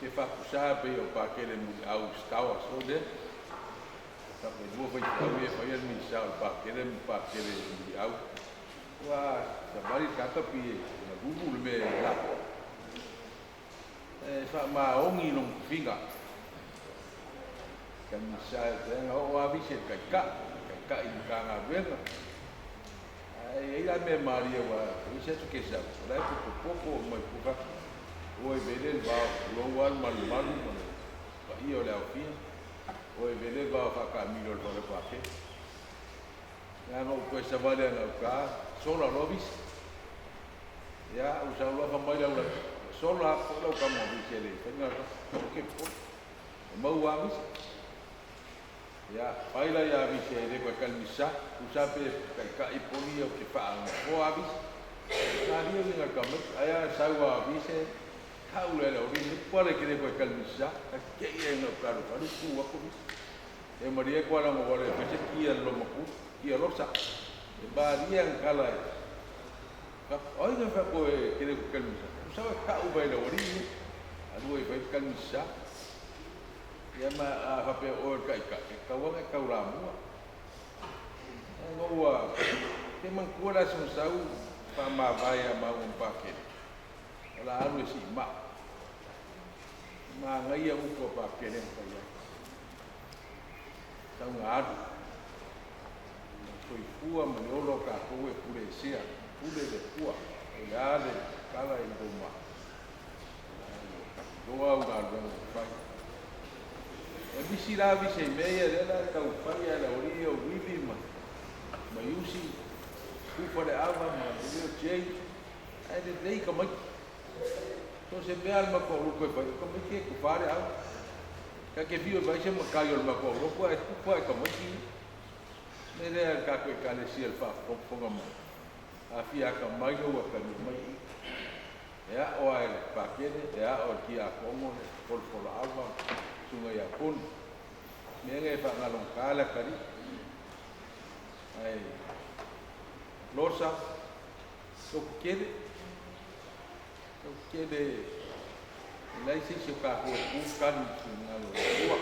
Ke faapusa pei o Pakele muliau i Star Wars o lea. Faapelua faifeau ia e faia le misa o le Pakele ma Pakele muliau. Ua savali le tagata pi e galulu le mea e lapoa. E faamaogi lona tofiga. Kalimisa e feaga oo lava Vise i le taitai, taitai i Matagaluega. Ae i ai la mea malie aua e ese atu ke sau, o la e popopopo mai tua fatu. Ua e vele le vao, tulou lava le malumalu ma le paia o le aofia. Ua e vele le vao faataamilo o le fale o Pakele. Leaga ua toe savali ana uta, sola loa Vise. Ia, ua sau loa fai mai le aulai, ua sola atu foi lau tama o Vise e le faiga aua ke popole. E mau lava Vise. Ia, fai la ia Vise e le koe kalimisa, tusa pe taitai poli ia o ke faanofoa a Vise. Malie uiga le tamaiti, ae a sau a Vise, kau le le ori, le pale ke le koe kalimisa, ka kei e ngau kalu kalu ku ako Vise. E malie koa la ngo wale fai se kia le loma ku, kia losa. E malie ang kala e. Ka oi nga fa koe ke le koe kalimisa. Tusa e kau vai le ori, alua i fai kalimisa. Ia ma a faapea oe o le taitai, e tatau lava ona e taulamua. Ona ua ke manatua le aso na sau faamavae ia maua ma Pakele, o le a alu e siimaa. E manaia upu a Pakele na fai ai. Tau na alu. Na soifua ma le ola o tatou e pule esea, pule le Atua, o le a le tala i loma. Loa au galuega ua fai. E misi la vise i mea ia lea la tau fai ae le aualii ia o Willie ma ma Iusi, Kufa le ava ma le o Jay, ae lelei tamaiti. So o se mea a le matou lotu e fai, o tamaiti e tufa le ava. Ta te fiu e fai se matai o le matou lotu ae tufa e tamaiti ia. Mea lea le tatou Ekalesia i le faafogafoga mai, a fia atamai lou atagia mai i i. E a'o lava e le Pakele, e a'o e le Tiakono, le folafola ava, susuga ia Poni. Mea nei e faagalogata le atalii. Ae Losa, lotu tele, lotu tele e leai se isi o tatou e tu tali i le finagalo o le Atua.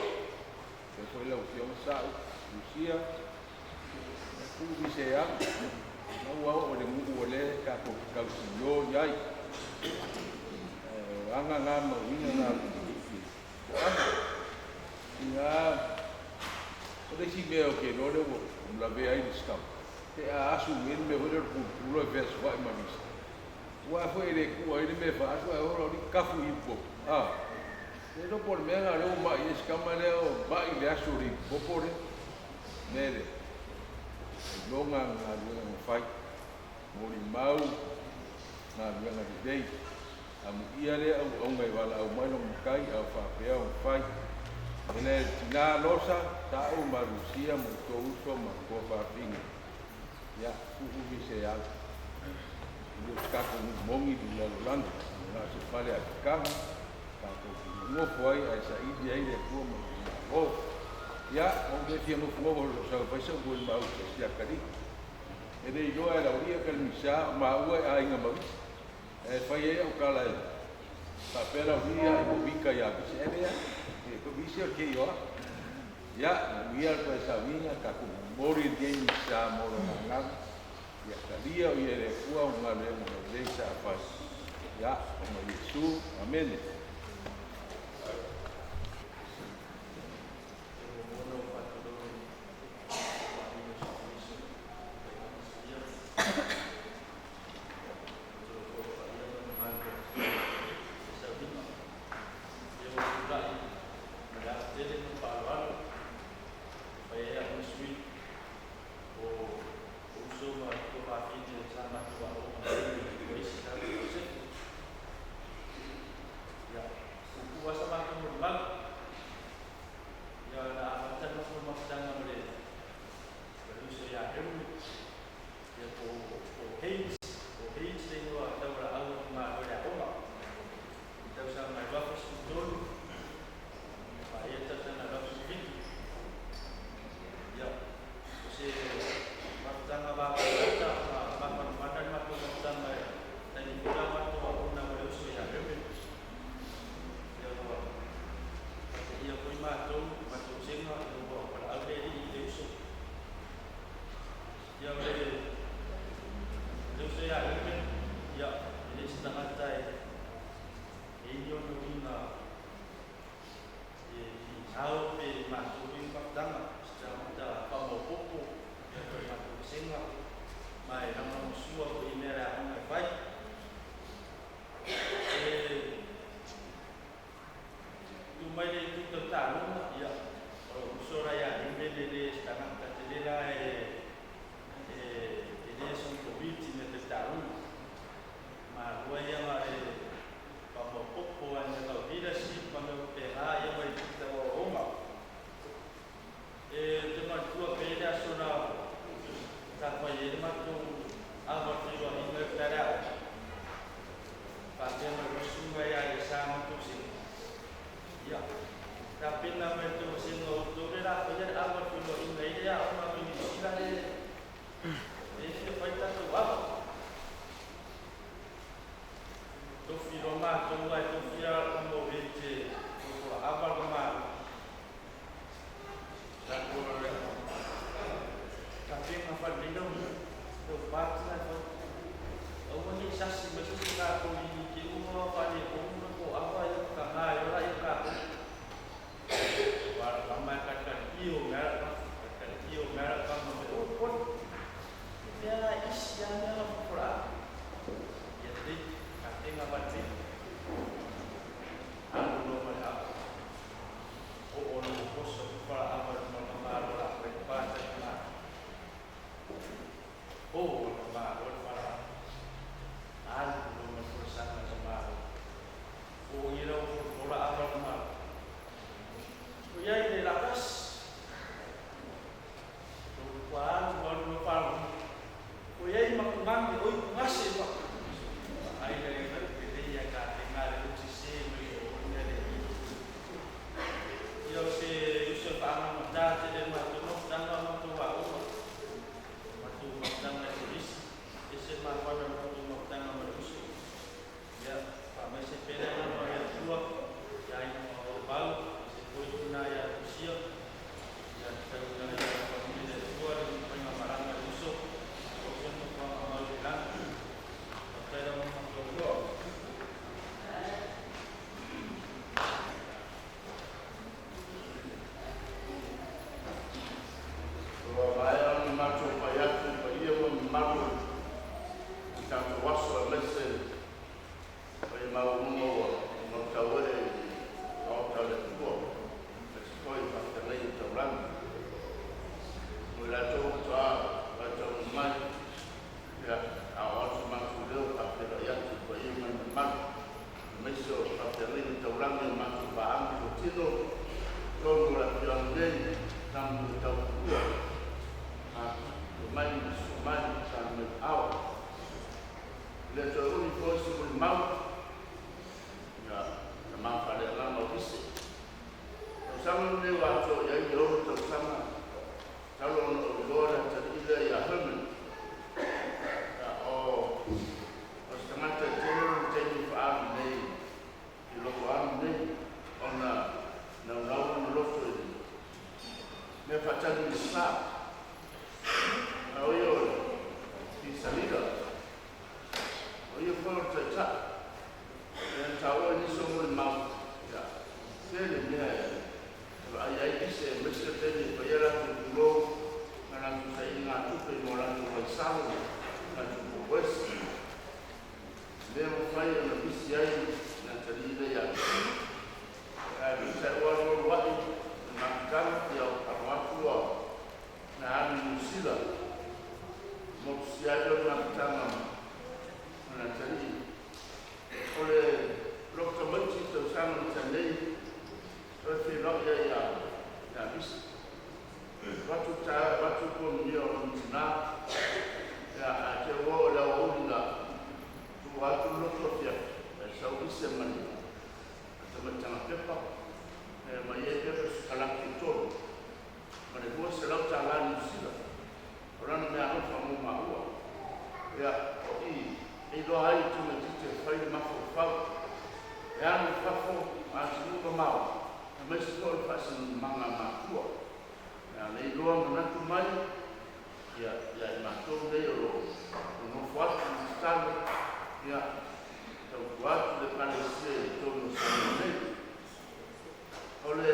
Faapea foi lau Afioga Sa'u, Lucia, e tuu vise e alu, na ua oo i le nuu o lea tatou te tausiio i ai. Ae o aga na ma uiga na o le toaga. Ina o le isi mea o ke iloa lea ua lavea ai le scam, pe a asu i le mea foi lea o le pulupulu e feasoa'i ma nisi. Aua foi e le ku'a ai le mea e faaasu ae ola o le kafu i ipupopo. A, le iloa po o le mea lena o lea ua ma'i ai si tama lea o ma'i i le asu o le ipupopo lea. Mea lea, iloga galuega na fai, molimau galuega lelei. Amuia lea auauga e valaau mai lona matai a o faapea ona fai. E le tinā Losa, ta'u ma Lusia ma outou uso ma tuafafine. Ia, tuu vise e alu. E le o se tatou nuu moni le lalolagi, ua na o se fale apitaga, tatou te nonofo ai ae saili ai le Atua ma lona Malo. Ia, ua ou le fia nofonofo i lou sau e fai sau molimau i se isi atalii. E le iloa e Lauia Kalimisa o maua e aiga ma Visa. E fai ai au tala e faapea Lauia i lou ika ia Visa. E leai, e Visa o le keioa. Ia, manuia le toe sauiga, tatou momoli lenei misa mo lona agaga. Ia talia o ia e le Atua ona galuega lelei sa fai. Ia, ona Iesu. Amene. maualuga ua mautauee i le Maota o le Atua, aemaise foi o faafeagaiga taulagi. Mo i latou faatoa faitauina mai, ia, a oo atu so matou leo e faafeiloai atu i le paia ma le mamalu, aemaise o faafeagaiga taulagi o matou paaga totino i totonu o le afioaga nei, tamu le taupulua, afifio mai ma susu mai ma tala mai aao. E le toe umi foi se molimau, ia, tama faaleagaga o Vise. Tausaga lenei ua atoa i ai le 6 tausaga talu ona ou iloa le atalii lea ia Herman. Ia, o o se tagata e tele lona taimi e faaalu nei i lou alu nei, ona naunau lona loto i le mea faatali Minisita. A o ia o le Pisalida, o ia foi o le Taitai. Ia na taua i nisi o molimau, ia, tele mea e vaai ai nisi, aemaise le taimi e fai ai latou pulou ma latou sailigatupe mo latou vaisalo ma latou popoesi. Le mafai ona misi ai le atalii lea ia Pita. Ae peitai ua alualu a'i le mafutaga, ia alo atu ua na alu i Niu Sila, motusia ai lea o le mafutaga ma le atalii. O le lou tamaiti i tausaga na tea nei, toe feiloai ai ia Misi. Avatu le taeao e avatu le ponunia o lona tina, ia, ae te ua oo i le aoauli na tuua atu le lotu afiafi, ae sau Misi ma le tamaitaga pepa, e aumai ai pepa sikalaki e tolu, ma le $200 Niu Sila. O lana meaalofa mo maua. Ia, o i e iloa ai le tamaitiiti e fai le mafaufau, e alu i fafo ma atunuu mamao, aemaise foi o le faasinomaga a matua. Ia, le iloa manatu mai, ia, ia i matou nei o lo o nonofo atu ma tatalo, ia, tautua atu le Ekalesia i totonu o Samoa nei. O le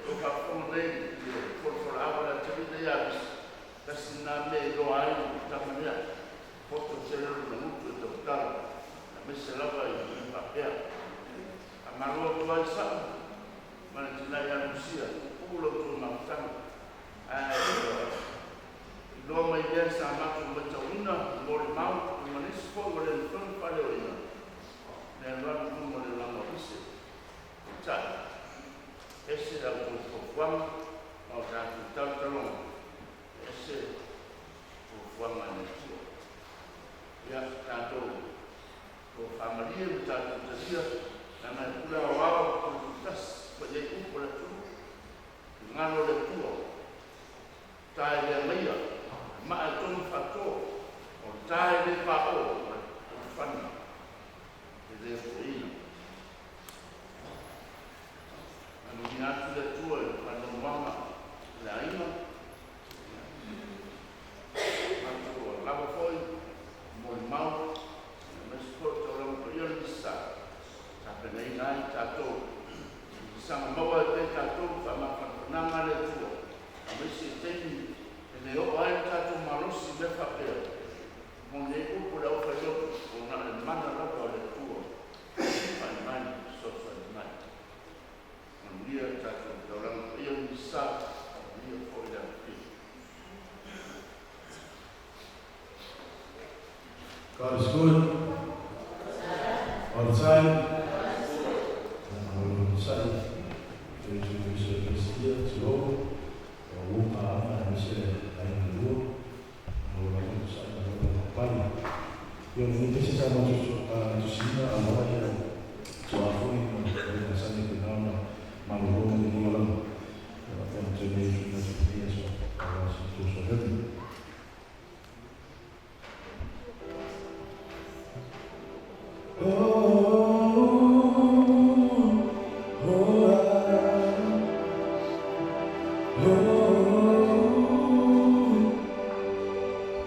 o faafofoga nei i le folafolaau a le atalii lea ia Misi, tasi lena mea e iloa ai le tama lea, poto tele lona gutu e tautala, aemaise lava i mea faapea. Faamalo atu ai sa'u ma le tina ia Lucia, pupuu la outou mafutaga. Ae ua iloa mai lea sa matou matauina i molimau ma nisi foi ua le mafai ona faaleoina le alualu i luma o le olaga o Lise. Peitai, ese la outou fuafuaga ma o tatou talotaloga, ese fuafuaga a le Atua. Ia, tatou toafamalie ma tatou talia, leaga e pule aoao le pule tutasi ma i ai upu a le atunuu, i galo o le Atua, ta e le agaia, le maa e togi faatoa, o le ta e le paoa, o le fana e le foeina. Anuia atu le Atua i le faanoanoaga o le aiga, manatu ua lava foi molimau, aemaise foi o le taulaga paia o le Misa, tapenaina ai tatou i saga maua ai pea tatou le faamafanafanaga a le Atua, aemaise i taimi e le oo ai le tatou malosi i mea faapea. Moni ai upu a le aufailoto, o na o le mana lava o le Atua e fai mai ma fesoasoani mai. Manuia le tatou taulaga paia o le Misa, manuia foi le alofia. God is good. All the time. Onosai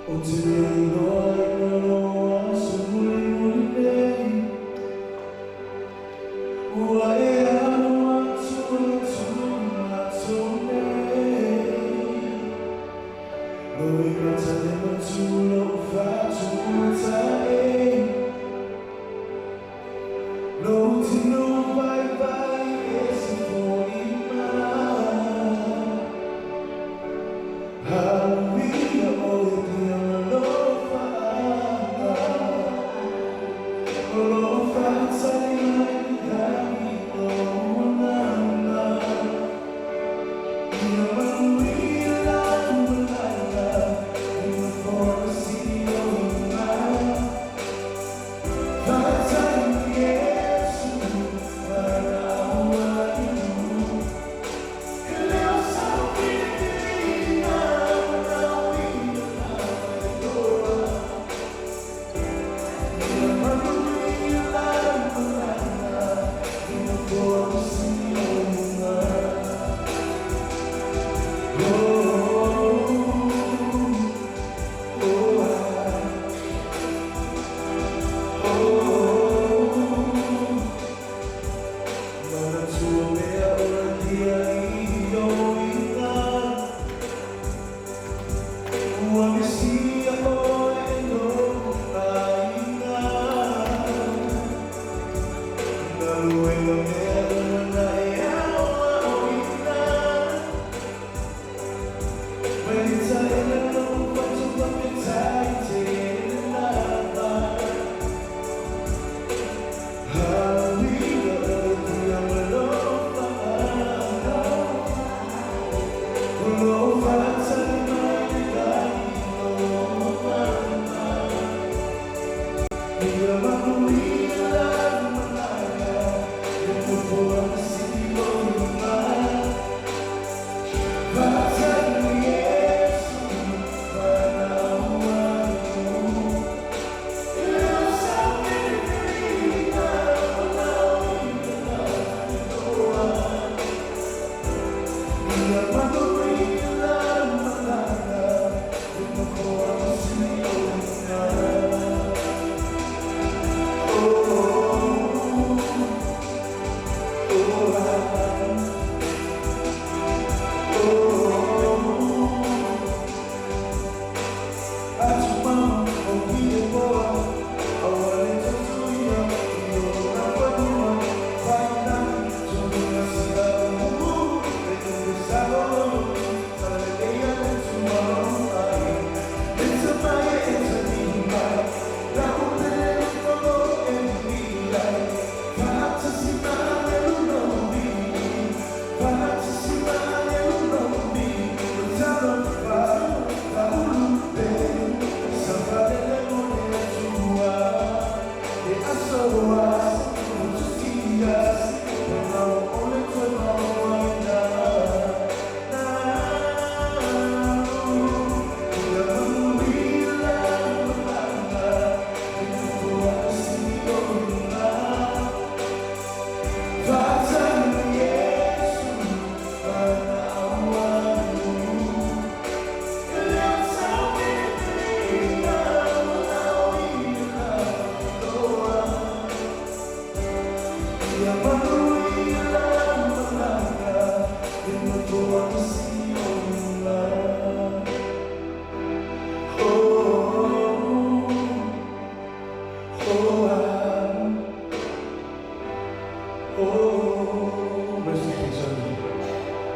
Ou te le iloa ina lou aso mulimuli nei, Ua e alu atu e tuu matou nei.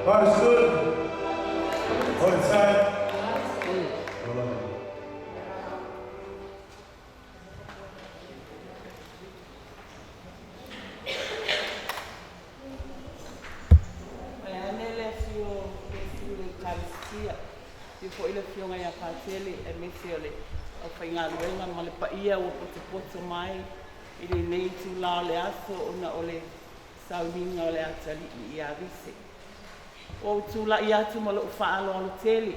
God is good. All the time. I love you. O le a lenei le afio o Iesu i le Ekalesia, afio foi le Afioga ia Patele aemaise o le aufaigaluega ma le paia ua potopoto mai i lenei itula o le aso ona o le sauniga o le atalii ia Vise. Ua ou tulai atu ma lou faaaloalo tele,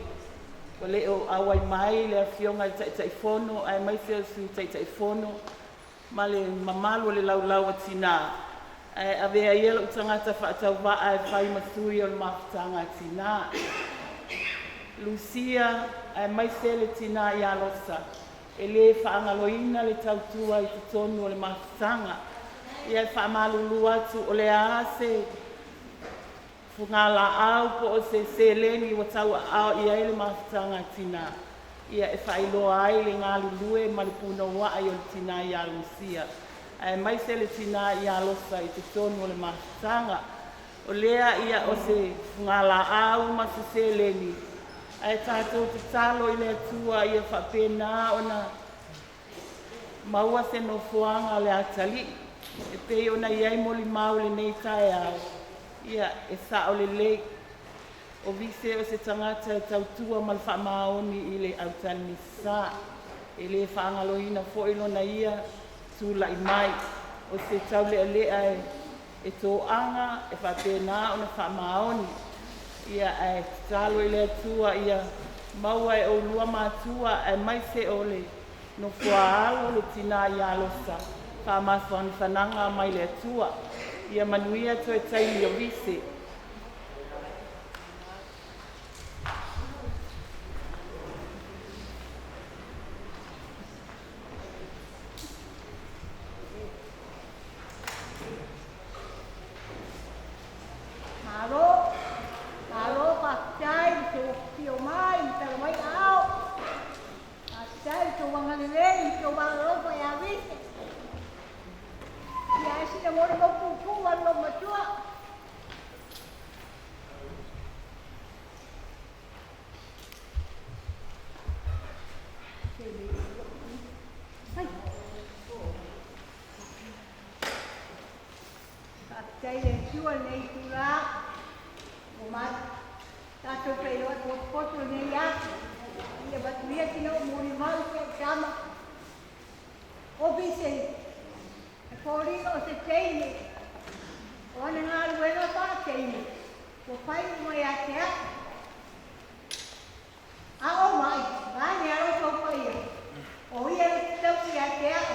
ua le o auai mai le Afioga i le Taitaifono aemaise o le Sui Taitaifono ma le mamalu o le Laulau a Tina, ae avea ia lou tagata faatauvaa e fai ma sui o le Mafutaga a Tina. Lucia aemaise le tina ia Losa, e le faagaloina le tautua i totonu o le mafutaga. Ia e faamalulu atu o le a se fugalaau po o se seleni ua tauaao i ai le mafutaga a tina, ia e faailoa ai le galulue ma le punouai o le tina ia Lucia aemaise le tina ia Losa i totonu o le mafutaga. O lea ia o se fugalaau ma se seleni, ae tatou tatalo i le Atua ia faapena ona maua se nofoaga o le atalii e pei ona i ai molimau i lenei taeao, ia e sao lelei. O Vise o se tagata e tautua ma le faamaoni i le aufaimisisa. E le faagaloina foi lona ia tulai mai o se taulealea e toaga e faapena ona faamaoni. Ia ae tatalo i le Atua ia maua e oulua matua aemaise o le nofoa alo le tina ia Losa faamafanafanaga mai le Atua. Ia manuia toe taimi o Vise. Malo, malo faafetai i le tou afifio mai ma tala mai aao. Faafetai i le tou agalelei ma tou alolofa ia Vise. Ia ae sina molimau puupuu a le loomatua. Ai. Faafetai i le Atua i lenei itula ua tatou feiloai potopoto i lenei aso. Ia manuia sina ou molimau i si au tama. o vise e foliga o se teine o ana galuega fa'ateine ua fai uma iā te a'u. A o ma'i, vaeane a loutou paia, o ia le tausi iā te a'u,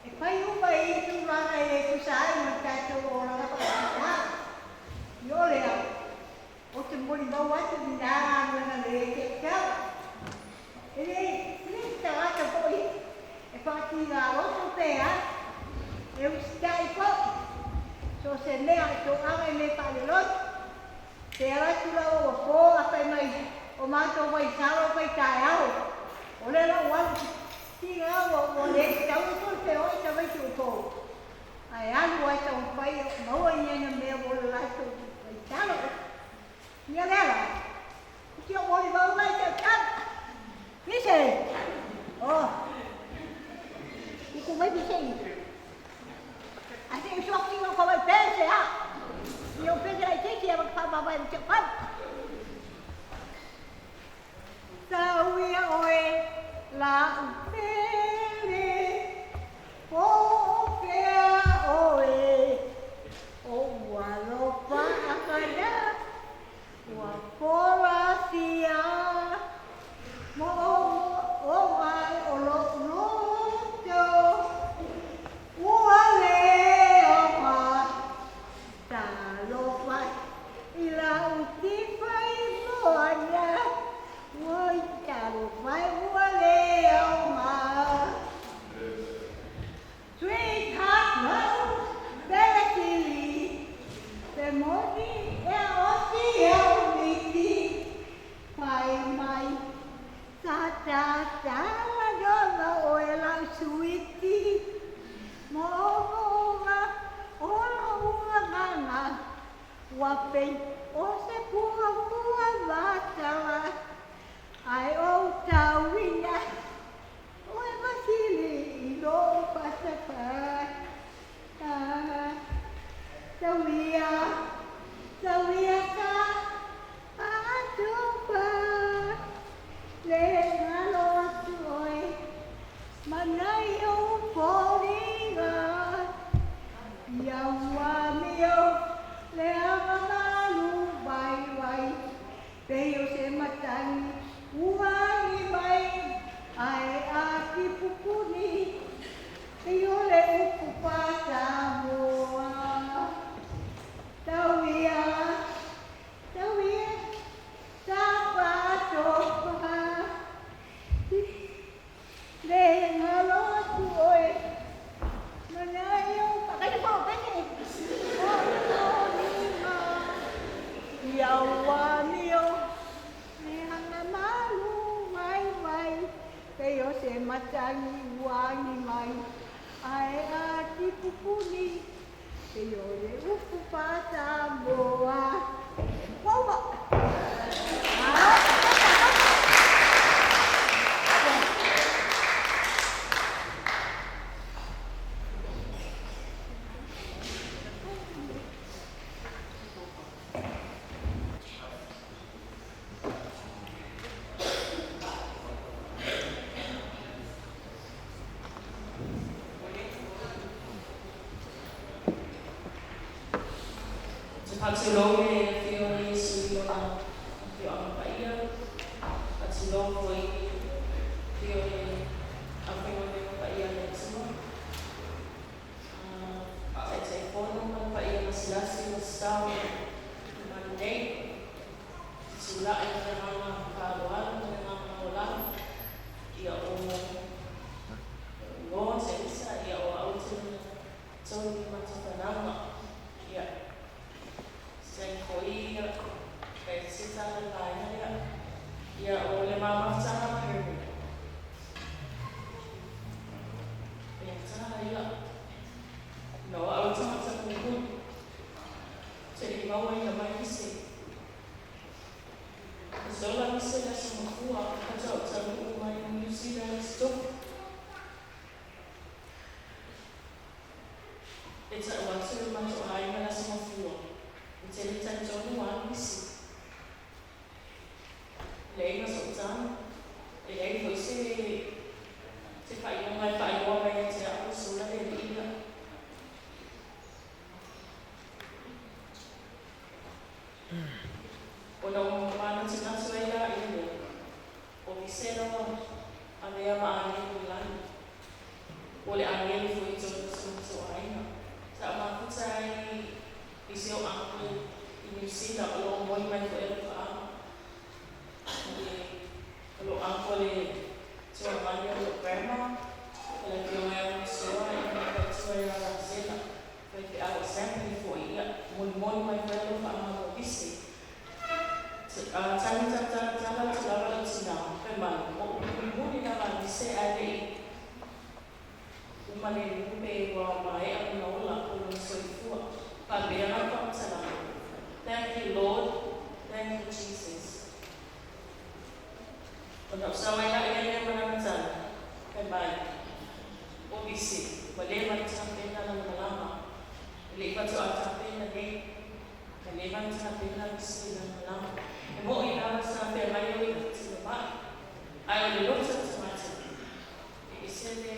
e fai uma i ia tulaga e lē tusa ai ma le tatou olaga fa'afita. I o lea, ou te molimau atu i nā galuega lelei te'utau. E lē e lē se tagata fo'i e fa'atigāloto pe a, e usita'i fo'i, so o se mea e to'aga i mea fa'alelotu. Pe ala atu lava ua pō a fai mai o matou vaisalo fai taeao, o lea la'u alu i tiga ua ua lē tatau ona toe feoai tamaiti o pō, ae alu ai taumafai e maua i nena mea mo le latou vaisalo. Ia lea la, o si o'u molimauga i ta'utau. Vise! Oh! Uku mai vise i. A se i soki o ka wai pese a. I o pese lai tiki a waka whamawai o te pau. Tau ia oe la upele, po o fea oe, o ua alofa akana, ua polasia, mo o o mai o lo'u loto, ua le aoga, talofa i la'u tifa i moana, ua talofa e ua le aoga. Sweetheart la'u pele sili, pe moni e osi au miti, fai mai sa tatala lona oe la'u suiti, mo omooga o la'u gagana, ua pei o se puapua matala, ae ou tauina oe Vasili i lo'u fa'asafā. Tauia, tauia ka atofa, le galo atu oe ma nai ou foliga, ia ua amio le agamalu vaivai, pei o se matagi ua agi mai, ae a tipupuni pei o le upu fa'asamoa. Tauia, tauia, sa fa'atofa, le galo atu oe ma nai ou foliga, ia ua amio le agamalu vaivai, pei o se matagi ua agi mai, ae a tipupuni pei o le upu fa'asamoa. Ua uma. Te faatulou i le afio o Iesu i lona afioaga paia, faatulou foi i le afio o le aufaigaluega paia a le Atua, Taitaifono ma le paia lasilasi ua tatao i malu nei. Tulai ma le agaga faaaloalo ma le agaga maualalo, ia o igoa Teresa, ia o au te lona tolu i matou fanauga. Ia, se foi ia, kai se tala le vaega lea. Ia, o le mamafutaga Herbert. Ia, tala ia. No, au tagata mulimuli. Te i maua ina mai vise. E sola vise le aso mafua, faatoa ou taunuu mai New Zealand le Aso Tofi. E ta'u atu le matou aiga le aso mafua, ou te le talitonu ua alu vise. E leai ma so'u tala, e leai foi se faailoga e faailoa mai ia te le agelu foʻi i totonu o si o matou aiga. Sa ou mafuta ai i si ou uncle i Niu Sila o loo momoli mai foʻi alofaaga i le o lou uncle le tuagali o lou grandma ma le afioga ia Masoa ia ma le faletua ia Rasela faifeau assembly foʻi ia molimoli mai foi alofaaga mo Vise. Tagi talatala atu lava lou tinā fai mai ua ou mulimuli lava a Vise ae leʻi uma le nuu pe ua maea lona ola po o lona soifua. Faapea lau faamatalaga. Thank you Lord, thank you Jesus. Ona ou sao ai laʻi lea ma lana tala, fai mai, O Vise, ua leva ona tapena lana malama. E leʻi faatoa tapena nei. Ua leva ona tapena Vise i lana malama. E moʻi lava sa fea mai oe i ka tino maʻi. Ae o le loto o le tagata, e ese le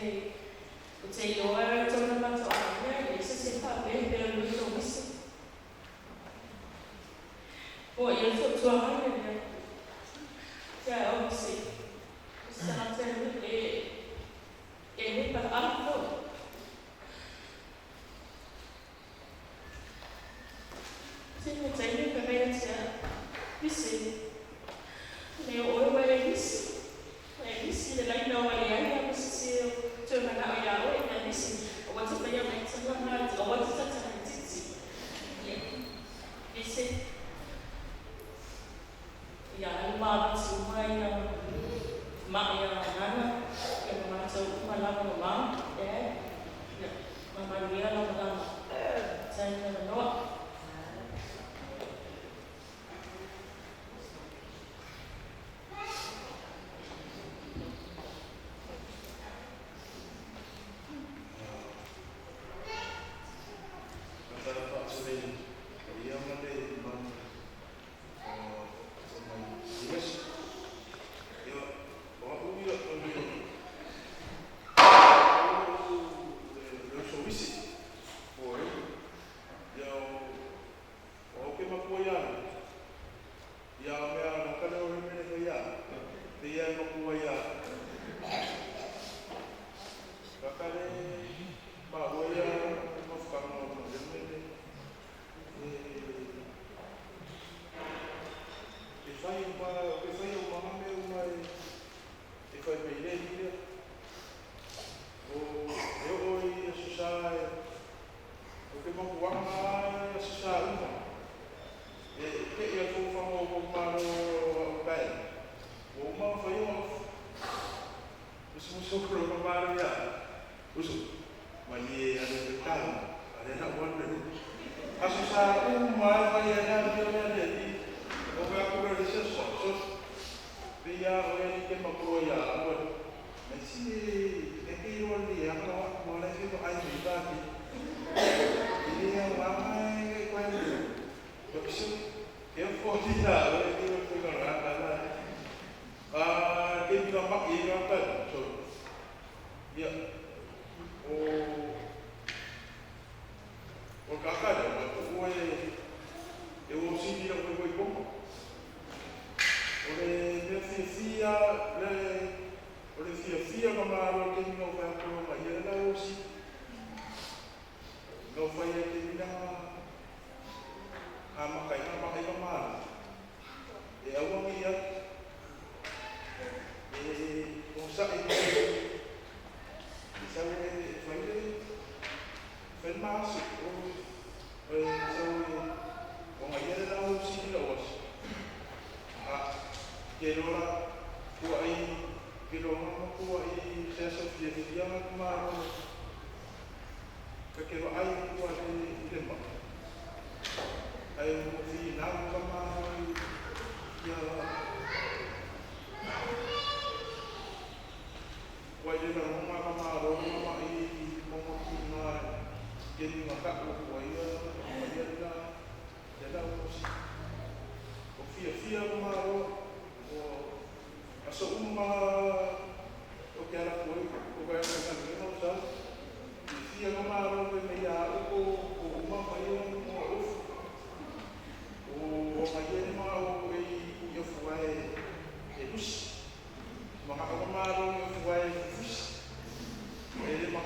Ou te iloa e outou na matou aiga, e leai se isi e faapea pea o le loto o Vise. Ua ia fautuaga ia lea. Ia au se se tagata e e le palaau foi. Tele taimi ka fai atu ia Misi. Le o oe ua e misi. Ua e misi le laina ua leai lava se isi e toe manao iā oe ia Misi. Aua te faia mai tala ma aua te tatala itiiti. Ia Misi. Ia alu malosi uma ia maʻi a Nana ia ma matou uma lava mamao Dad ia ma manuia lau malama taimi avanoa.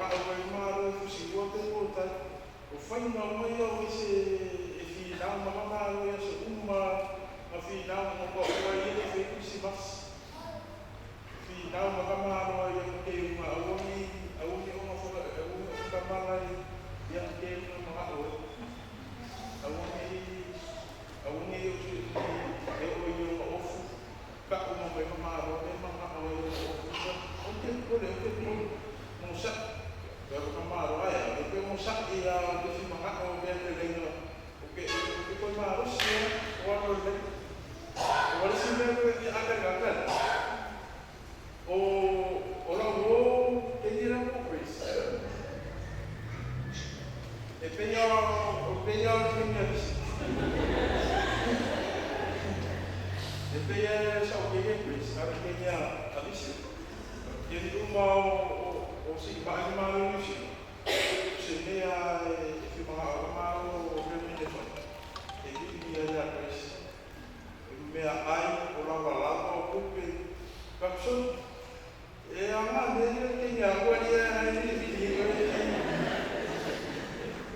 mga au e malo e fusi ua pe po tai. O whainga mai au i se e whinau ma malo ia se uma ma whinau ma kwa ua i ele fe kusi mas. Whinau ma malo ia ke unga au ni o nga whaka au ni whaka mala ia ke unga mga au. Au ni o tu e o i o ofu. Ka uma mai malo e mga au i o ofu. O te kore o te kore. Mo sa Pero ka malo ai, e pe mo sa ia te fi mga o be le lenga. O ke o ke malo sia o ano le. O le si me le a ka ka. O o la o te ni ra mo Chris. E pe ia o pe ia o te ni E pe ia sa o ke Chris, a ke ni a visi. Ia ni uma o si ma malo ni si. Se mea e fi mga o malo o me me fa. E ni ni ia Chris. E mea ai o la la o kupe. Kapson e anga me ni ke ni a ko ni a ni ni ni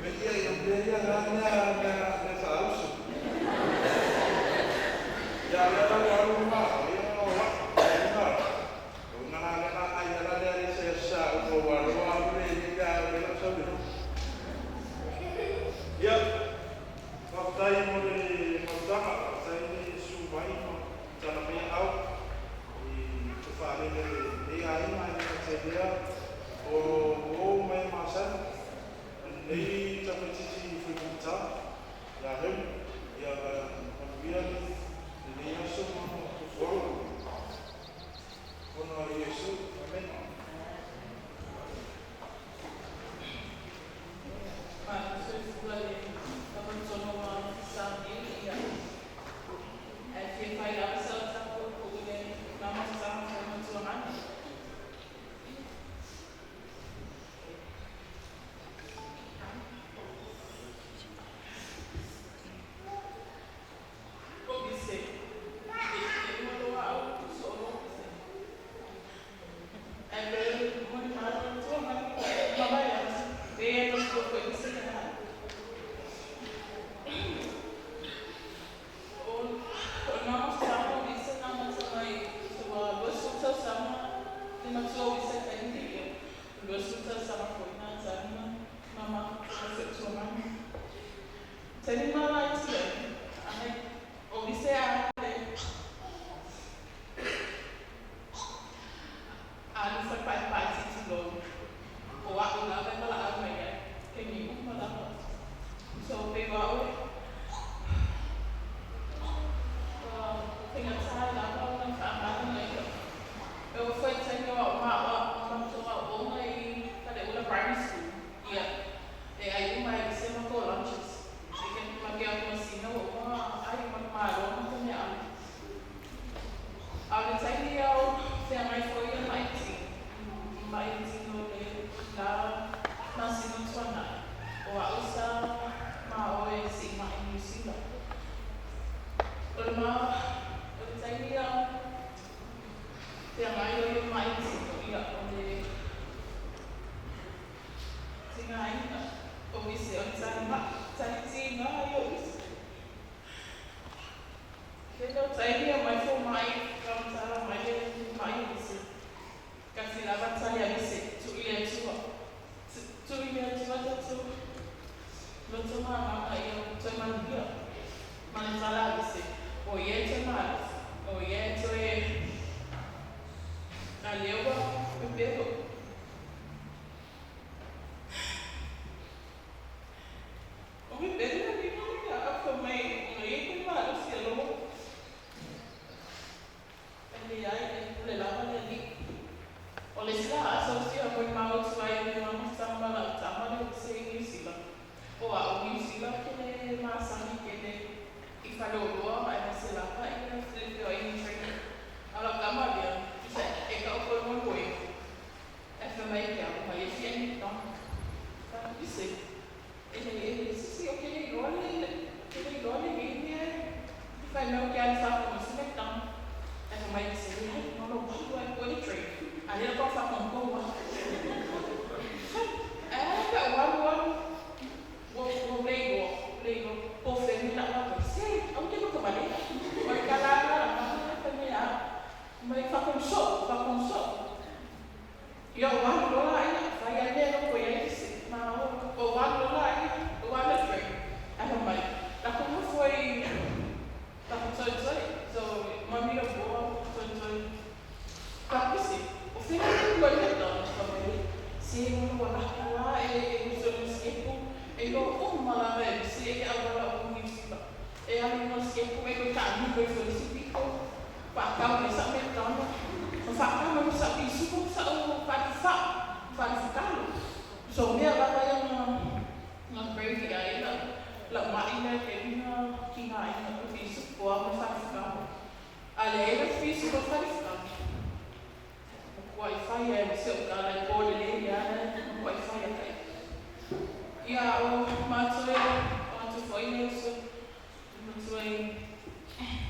Me ia ia me ia na na na na sa usu. Ya la la la ma ia no wa na. O na na na ai la le se sa o wa wa le ni ka le la sa le. Ia Fatai mo le mautanga, fatai le su mai ma tana mai au i te whaarele le ai mai ma te lea o o mai masana nei tamaititi whakita ia heu ia manuia le aso ma toforo ona Iesu. Amen. So mea lava ia na na gravy ai la lau ma'i lea taimi na tigaina o fisu poa ma falefau. A leai le fisu ma falefau. O kua'i fai ai ma si o'u tala e po lelei lava le matua'i fai a taʻi. Ia o matou e o atu fo'i le uso i matua i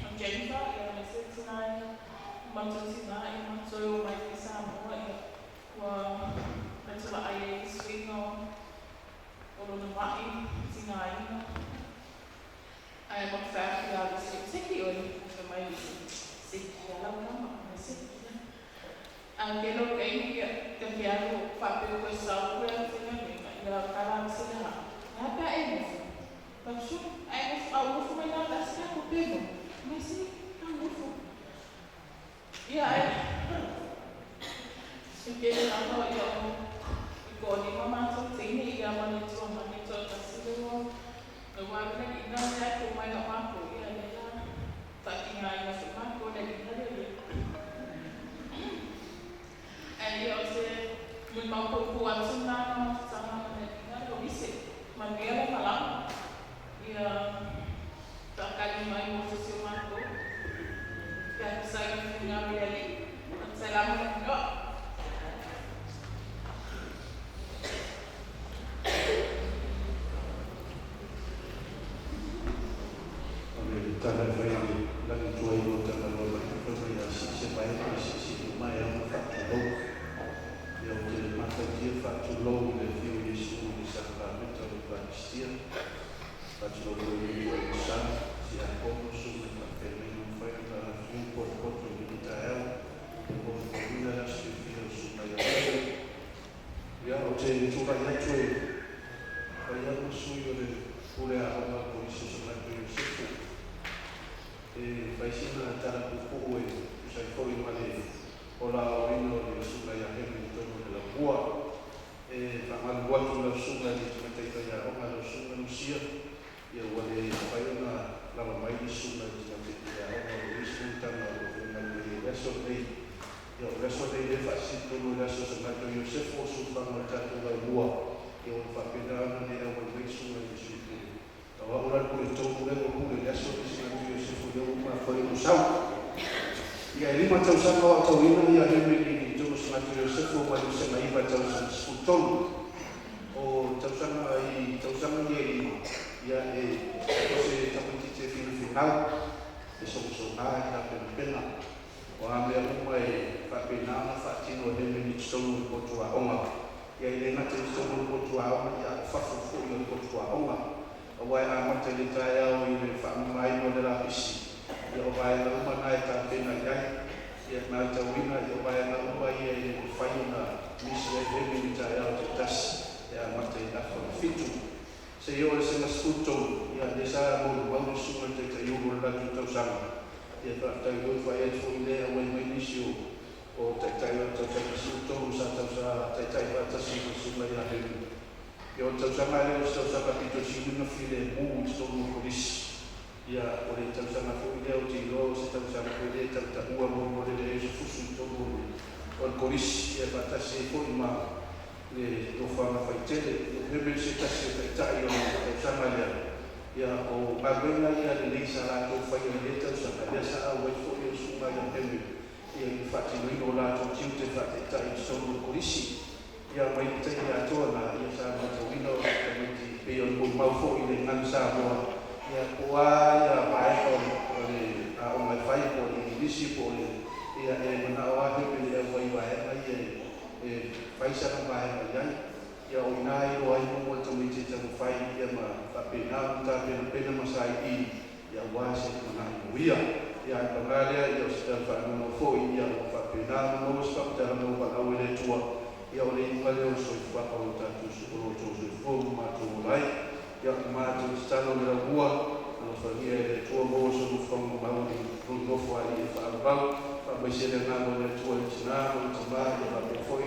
o Jennifer ia aemaise le tinā ia o matou tinā ia matou e omai i Samoa ia ua matou vaai ai i le suiga o o lona ma'i tigaina ae matou fai atu ia Lucy, seki oe fai mai Lucy, seki lava lau tama, mai seki lava. Ae o tele o taimi ia ta te alu faapea toe sau toe alu faigaluega ia tala atu se le haa, ae a pe a e nofo? Fai atu, sure, a e nofo, a ou nofo mai la o le a se mea tou pe maua? Fai mai, se ta nofo. Ia ae e tele lava ia o i toalima matou teine ia ma le tuamani toatasi lea ua ua alu le alii na lea e tuu mai ia matou ia lea la faatigaina foi matou e le alii na lea. Ae ia o se molimau puupuu atu lena na mafutaga ma le alii na lea o Mise. Manuia le malaga ia faatali mai mo se isi o matou pe a tusa ai ma le finagalo i le Alii. Faafetai mo le avanoa. O le tala e fai i le lagi tuai o Tagaloa mai fai mai a sii se vae pe siisii uma e ao ona faatulou. Ia ou te matautia faatulou i le afio o Iesu i le sakaramenta o le Eukaristia. Faatulou foi i le Alii Alosa, Tiakono, Susuga i Faafeagaiga ua mafai ona afifio potopoto i lenei taeao e molimauina le aso fiafia o le Susuga ia Iesu. Ia, ou te tulai atu e fai au ma sui o le Pule Aoga a Kolisi o Sagato Iosefu e fai sina tala puupuu e tusa ai foi ma le ola aoaoina o le Susuga ia Henry i totonu o le Laumua. E faamalulu atu i lau susuga i le tamaitai faiaoga, lau susuga Lucia, ia ua le mafai ona lava mai le susuga i le tamaitai faiaoga o lo o i ai se monotaga o lo o feagai mai ai i le aso lenei. Ia o le aso lenei lea e faasisi tonu i le aso o Sagato Iosefu o sulufana o le tatou Laumua, ia ua faapena ona le auai mai le susuga i le Sui Pule. O au la le pule tonu lea ua pule i le aso lenei Sagato Iosefu lea ua mafua ai ona ou sau. Ia e 5 tausaga o aotauina ia Henry i totonu o Sagato Iosefu mai le 19 i le tausaga 13. O tausaga i tausaga nei e 5, ia e o se tamaitiiti e finafinau, e sogasoga, e tapenapena. O a mea uma e faapena ona faatino e Hemeni i totonu o le potu aoga. Ia e le gata i totonu o le potu aoga, ia a o fafo foi o le potu aoga. Aua e amata i le taeao i le faamamaina o le lapisi, ia o vaega uma na e tapena i ai. Ia matauina, ia o vaega uma ia e le mafai ona misi ai Hemeni i taeao taitasi e amata i le afa o le 7. Seia oo i le sega 13, ia lea sa molimau le susuga i le Taitaiulu o le latou tausaga. Ia faafetai foi fai atu foi lea auai mai nisi o o taitai o le tausaga 13 sa tausa taitai faatasi ma le susuga ia Henry. Ia o le tausaga lea o se tausaga pito sili ona filemu i totonu o Kolisi. Ia o le tausaga foi lea ou te iloa o se tausaga foi lea e tautaua mo le leai o se fusu i totonu o le o le Kolisi. Ia faatasi ai foi ma le nofoaga faitele. O Henry se tasi o taitai o le tausaga lea. Ia, o galuega ia lelei sa latou faia i lea tausaga, lea sa auai foi o le susuga ia Henry ia i le faatinoina o latou tiute faataitai i totonu o le Kolisi. Ia, mai le taimi atoa na, ia sa matauina o se tamaiti pei o le molimau foi i le gagana Samoa, ia, po o a ia vaega o le, o le aoga e fai, po o le Igilisi, po o le, ia, e manao lava Henry e auai i vaega ia e, e fai sana vaega i ai. Ia o ina e iloa ai muamua le tamaiti e taumafai ia ma faapena ona tapenapena ma sailiili ia aua se lumanai mo ia. Ia ae paga lea ia o se tala faanoanoa foi ia ua faapena ona maua se faamatalaga ua valaau e le Atua ia o le iuga lea o le soifuaga o lo tatou o lo outou soifua ma matou ola ai. Ia o matou tatalo le laumua alofagia e le Atua maua so nofoaga mau i lou nofo alii e faaauau. Faamaise le agaga o le Atua i le tina ma le tama ia faapea foi.